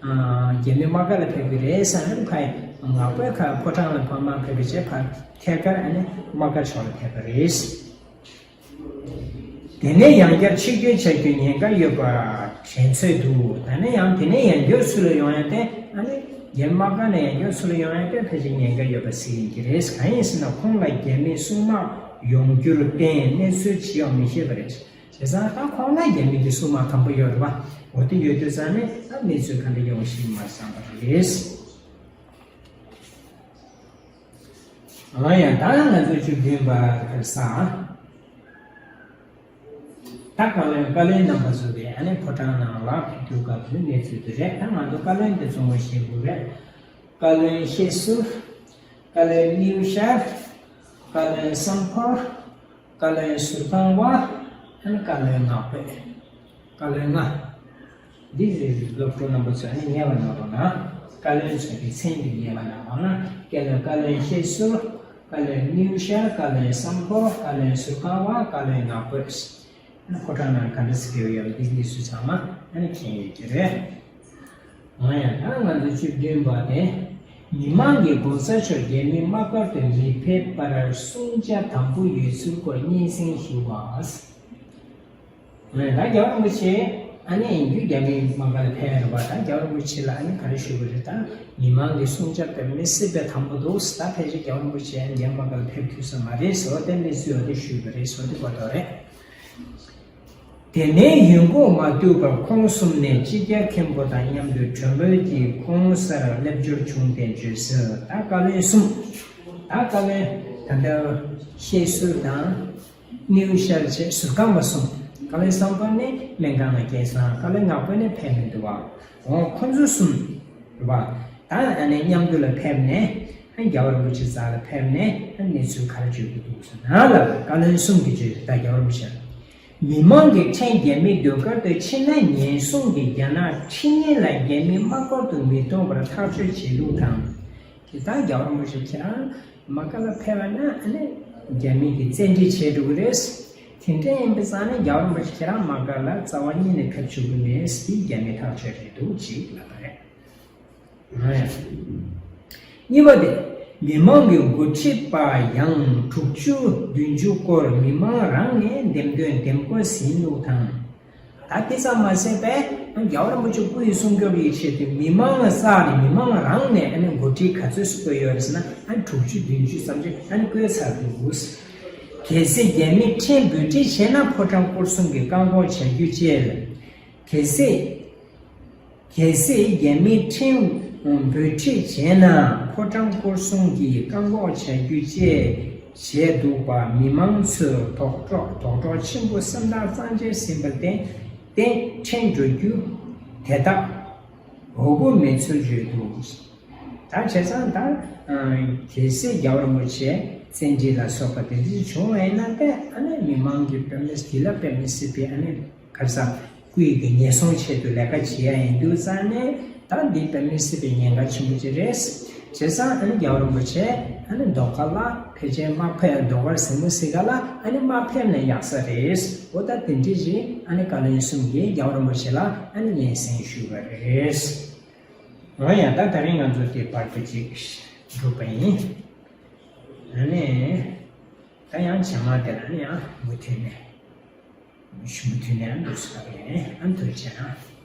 རྒྱ་མི་དམག་སྒར་ལ་ཕེབས་ཀྱི་རེད་ཟེར་ན་ཕ་ངག་དབང་ཁ་ཕོ་བྲང་ལ་ཕ་མ་ཕེབས་པའི་རྗེས་ཕ་ཐད་ཀར་ཨ་ནི་དམག་སྒར་ཕྱོགས་ལ་ཕེབས་པ་རེད། དེ་ནས་ཡང་བསྐྱར་ཆིབས་བསྒྱུར་བྱ་རྒྱུའི་ཉེན་ཁ་ཡོད་པ་དྲན་ཚོད་འདུག། ད་ནས་ཡང་དེ་ནས་ཡང་བསྐྱར་ཚུར་ལ་ཡོང་ཡ་དེ་ཨ་ནི་རྒྱ་མི་དམག་སྒར་ནས་ཡང་བསྐྱར་ཚུར་ལ་ཡོང་ཡ་དེ་ཕལ་ཆེར་ཉེན་ཁ་ཡོད་པ་ཞིག་ཡིན་གྱི་རེད། གང་ཡིན་ཟེར་ན་ཁོང་ལ་རྒྱ་མིའི་སྲུང་དམག་ཡོང་རྒྱུར་བརྟེན་གནས་ཚུལ་ཅི་ཡང་མི་ཤེས་པ་རེད། བྱས་ཙང་ད་ཁོང་ལ་རྒྱ་མི་གི་སྲུང་དམག་དམ་པོ་ཡོད་རེད་པ། འོ་དེ་ཡོད་དུས་ཙང་ནས་ད་གནས་ཚུལ་ག་འདྲ་ཡོང་ཞིག་མ་བསམ་པ་རེད། ཨ་ཡ། ད་ང་ཚོ་བཅུ་བདུན་པ་ཁར་ས། ད་བཀའ་བློན་བཀའ་བློན་རྣམ་པ་ཚོ་གིས་ཨ་ནི་ཕོ་བྲང་ནང་ལ་ཕེབས་དུས་སྐབས་སུ་གནས་ཚུལ་དེ་རེད། ད་ང་ཚོ་བཀའ་བློན་དེ་ཚོ་ངོ་ཤེས་དགོས་རེད། བཀའ་བློན་ཤེས་སུ། བཀའ་བློན་སྣེའུ་ཤར། བཀའ་བློན་བསམ་འཁོར། བཀའ་བློན་ཟུར་ཁང་བ། ཨ་ནི་བཀའ་བློན་ངག་དབང་། བཀའ་བློན་ལྔ། འདི་རེད། སློབ་ཕྲུག་རྣམ་པ་ཚོས་ཨ་ནི་ཉན་པ་གནང་རོགས་གནང་། བཀའ་བློན་ཚོ་གི་མཚན་འདི་ཉན་པ་གནང་རོགས་གནང་། བཀའ་བློན་བཀའ་བློན་ཤེས་སུ། བཀའ་བློན་སྣེའུ་ཤར། བཀའ་བློན་བསམ་འཁོར། བཀའ་བློན་ཟུར་ཁང་བ། བཀའ་བློན་ངག་དབང་། ཨ་ནི་ཕོ་བྲང་ནང་ག་འདྲ་ཟེར་གྱི་ཡོད་ཡོད་འདི་གནས་ཚུལ་ཚང་མ་ཨ་ནི་མཁྱེན་ཡོད་ཀྱི་རེད། འོ་ཡ། ད་ང་ཚོ་བཅུ་བདུན་པ་དེ། མི་མང་གིས་༸གོང་ས་མཆོག་རྒྱ་མི་དམག་སྒར་དུ་མི་ཕེབས་པར་བསྲུང་བྱ་དམ་པོ་ཡོད་ཚུལ་སྐོར་སྙན་སེང་ཞུ་བ། འོ་ཡ། ད་རྒྱལ་བ་རིན་པོ་ཆེ་ཨ་ནི་ཡིན་རྒྱུ་རྒྱ་མིའི་དམག་སྒར་ལ་ཕེབས་རེད་པ། ད་རྒྱལ་བ་རིན་པོ་ཆེ་ལ་ཨ་ནི་ག་རེ་ཞུ་དགོས་རེད། ད་མི་མང་གིས་བསྲུང་བྱ་དཔེ་མི་སྲིད་པའི་དམ་པོ་འདུག། ད་ཕལ་ཆེར་རྒྱལ་བ་རིན་པོ་ཆེ་ཨ་ནི་རྒྱ་མི་དམག་སྒར་ལ་ཕེབས་ཐུབ་ས་མ་རེད་ཟེར་བ་དེ་གནས་ཚུལ་འོ་དེ་ཞུས་པ་རེད་ཟེར་བ་དེ་གོ་དོན་རེད། དེ་ནས་ཡོང་སྒོ་མ་བསྡུས་པར་ཁོང་གསུམ་ནས་སྤྱི་ཁྱབ་མཁན་པོ་དང་མཉམ་དུ་བྲོས་བྱོལ་གྱིས་ཁོང་སར་སླེབས་འབྱོར་བྱུང་སྟེ་བརྗོད་གསལ། ད་བཀའ་བློན་གསུམ། ད་བཀའ་བློན་ད་ལྟ་ཤེས་སུ་དང་། སྣེའུ་ཤར་བཅས་ཟུར་ཁང་བ་གསུམ། བཀའ་བློན་བསམ་འཁོར་ནི་སྨན་ཁང་ལ་སྐྱེལ་སོང་། བཀའ་བློན་ངག་དབང་ནི་ཕེབས་མི་འདུག་བ། འོ་ཁོ་ཚོ་གསུམ་རེད་བ། ད་ཨ་ནི་མཉམ་དུ་ལ་ཕེབས་ནས་ཨ་རྒྱལ་བ་རིན་པོ་ཆེ་རྩ་ལ་ཕེབས་ནས་ཨ་གནས་ཚུལ་ག་རེ་བརྗོད་ཀྱི་འདུག་ཟེར་ན་ལ་བཀའ་བློན་གསུམ་གྱིས་བརྗོད། ད་རྒྱལ་བ་རིན་པོ་ཆེ་མི་མང་གིས་ཕྲན་རྒྱ་མིའི་ཟློས་གར་དུ་ཕྱིན་ན་ཉེན་སྲུང་གིས་རྒྱ་ནག་ཁྲིམས་ངན་ལ་རྒྱ་མིའི་དམག་སྒར་དུ་མི་གཏོང་བར་ཐག་གཅོད་བྱེད་ལུགས་དང་། དེ་ལྟར་རྒྱལ་བ་རིན་པོ་ཆེ་ཁྱེད་རང་དམག་སྒར་ལ་ཕེབས་པ་ན་ཨ་ནི་རྒྱ་མི་གིས་བཙན་ཁྲིད་བྱེད་འགྲོ་གི་རེད། དེ་འདྲ་ཡིན་པའི་ཙང་ནས་རྒྱལ་བ་རིན་པོ་ཆེ་ཁྱེད་རང་དམག་སྒར་ལ་རྩ་བ་ཉིད་ནས་ཕེབས་ཆོག་གི་མེད། དེ་རྒྱ་མིའི་ཐག་གཅོད་རེད་འདུག་ཅེས་ལབ་པ་རེད། གཉིས་པ་དེ། མི་མང་གི་འགོ་ཁྲིད་པ་ཡང་དྲུག་ཅུ་བདུན་ཅུ་སྐོར་མི་མང་རང་ནས་འདེམས་ཐོན་འདེམས་བསྐོ་ཟིན་ལུགས་དང་། ད་དེ་ཙམ་མ་ཟད་པས་རྒྱལ་བ་རིན་པོ་ཆེ་སྐུ་ཡི་སྲུང་སྐྱོབ་ཡི་ཆེད་དུ་མི་མང་ལ་བསགས་ནས་མི་མང་རང་ནས་ཨ་ནི་འགོ་ཁྲིད་ག་ཚོད་སུ་བསྐོས་ཡོད་རེད་ཟེར་ན་ཨ་ནི་དྲུག་ཅུ་བདུན་ཅུ་ཙམ་ཅིག་ཨ་ནི་བསྐོས་ཚར་འདུག། གལ་སྲིད་རྒྱ་མི་ཁྲིམས་འབོད་ཁྲིད་བྱས་ན་ཕོ་བྲང་སྐོར་སྲུང་གིས་བཀག་འགོག་བྱ་རྒྱུ་བཅས། གལ་སྲིད། གལ་སྲིད་རྒྱ་མིས་ཁྲིམས་འབོད་ཁྲིད་བྱས་ན་ཕོ་བྲང་སྐོར་སྲུང་གིས་བཀག་འགོག་བྱ་རྒྱུ་བཅས་བྱས་འདུག་པ། མི་མང་ཚོས་དོགས་འདྲོག་དོགས་འདྲོག་ཆེན་པོ་སེམས་ཐག་གཙང་བཅད་ཟིན་པར་བརྟེན་ཏེ་ཁྲིམས་འགྲོ་རྒྱུ་དེ་དག་འོས་པོ་མེད་ཚུལ་བརྗོད་འདུག། ད་བྱས་ཙང་ད་གལ་སྲིད་རྒྱལ་བ་རིན་པོ་ཆེ་བཙན་ཁྲིད་ལ་སོགས་པ་དེ་འདྲ་བྱུང་བ་ཡིན་ན། ད་ཨ་ནི་མི་མང་གི་དཔེ་མི་སྲིད་ལ་དཔེ་མི་སྲིད་པའི་ཨ་ནི་ཁ་སང་སྐུའི་གི་ཉེན་སྲུང་ཆེད་དུ་ལས་ཀ་བྱེད་ཡ་ཡིན་དུས་ཙང་ནས། ད་འདི་དཔེ་མི་སྲིད་པའི་ཉེན་ཁ་ཆེན་པོ་ཅིག་རེད། བྱས་ཙང་ཨ་ནི་རྒྱལ་བ་རིན་པོ་ཆེ་ཨ་ནི་ཟློས་གར་ལ་ཕལ་ཆེར་མ་ཕེབས། ཟློས་གར་ཟེར་མོ་ཟེར་ག་ལ་ཨ་ནི་མ་ཕེབས་ན་ཡག་ས་རེད། འོ་ད་དེ་འདྲ་ཞིག་ཨ་ནི་བཀའ་བློན་གསུམ་གྱིས་རྒྱལ་བ་རིན་པོ་ཆེ་ལ་ཨ་ནི་སྙན་སེང་ཞུས་པ་རེད། འོ་ཡ། ད་ད་རིང་ང་ཚོ་དེ་བར་དུ་ཅིག་འགྲུབ་པ་ཡིན། ཨ་ནི་ད་ཡང་རྗེས་མ་དེ་ལ་ཨ་ནི་ཡང་མུ་མཐུད་ནས། མུ་མཐུད་ནས་ཨ་འགྲོ་སོང་། ད་ཡིན་ཨ་ཐུགས་རྗེ་ཆེ་ན།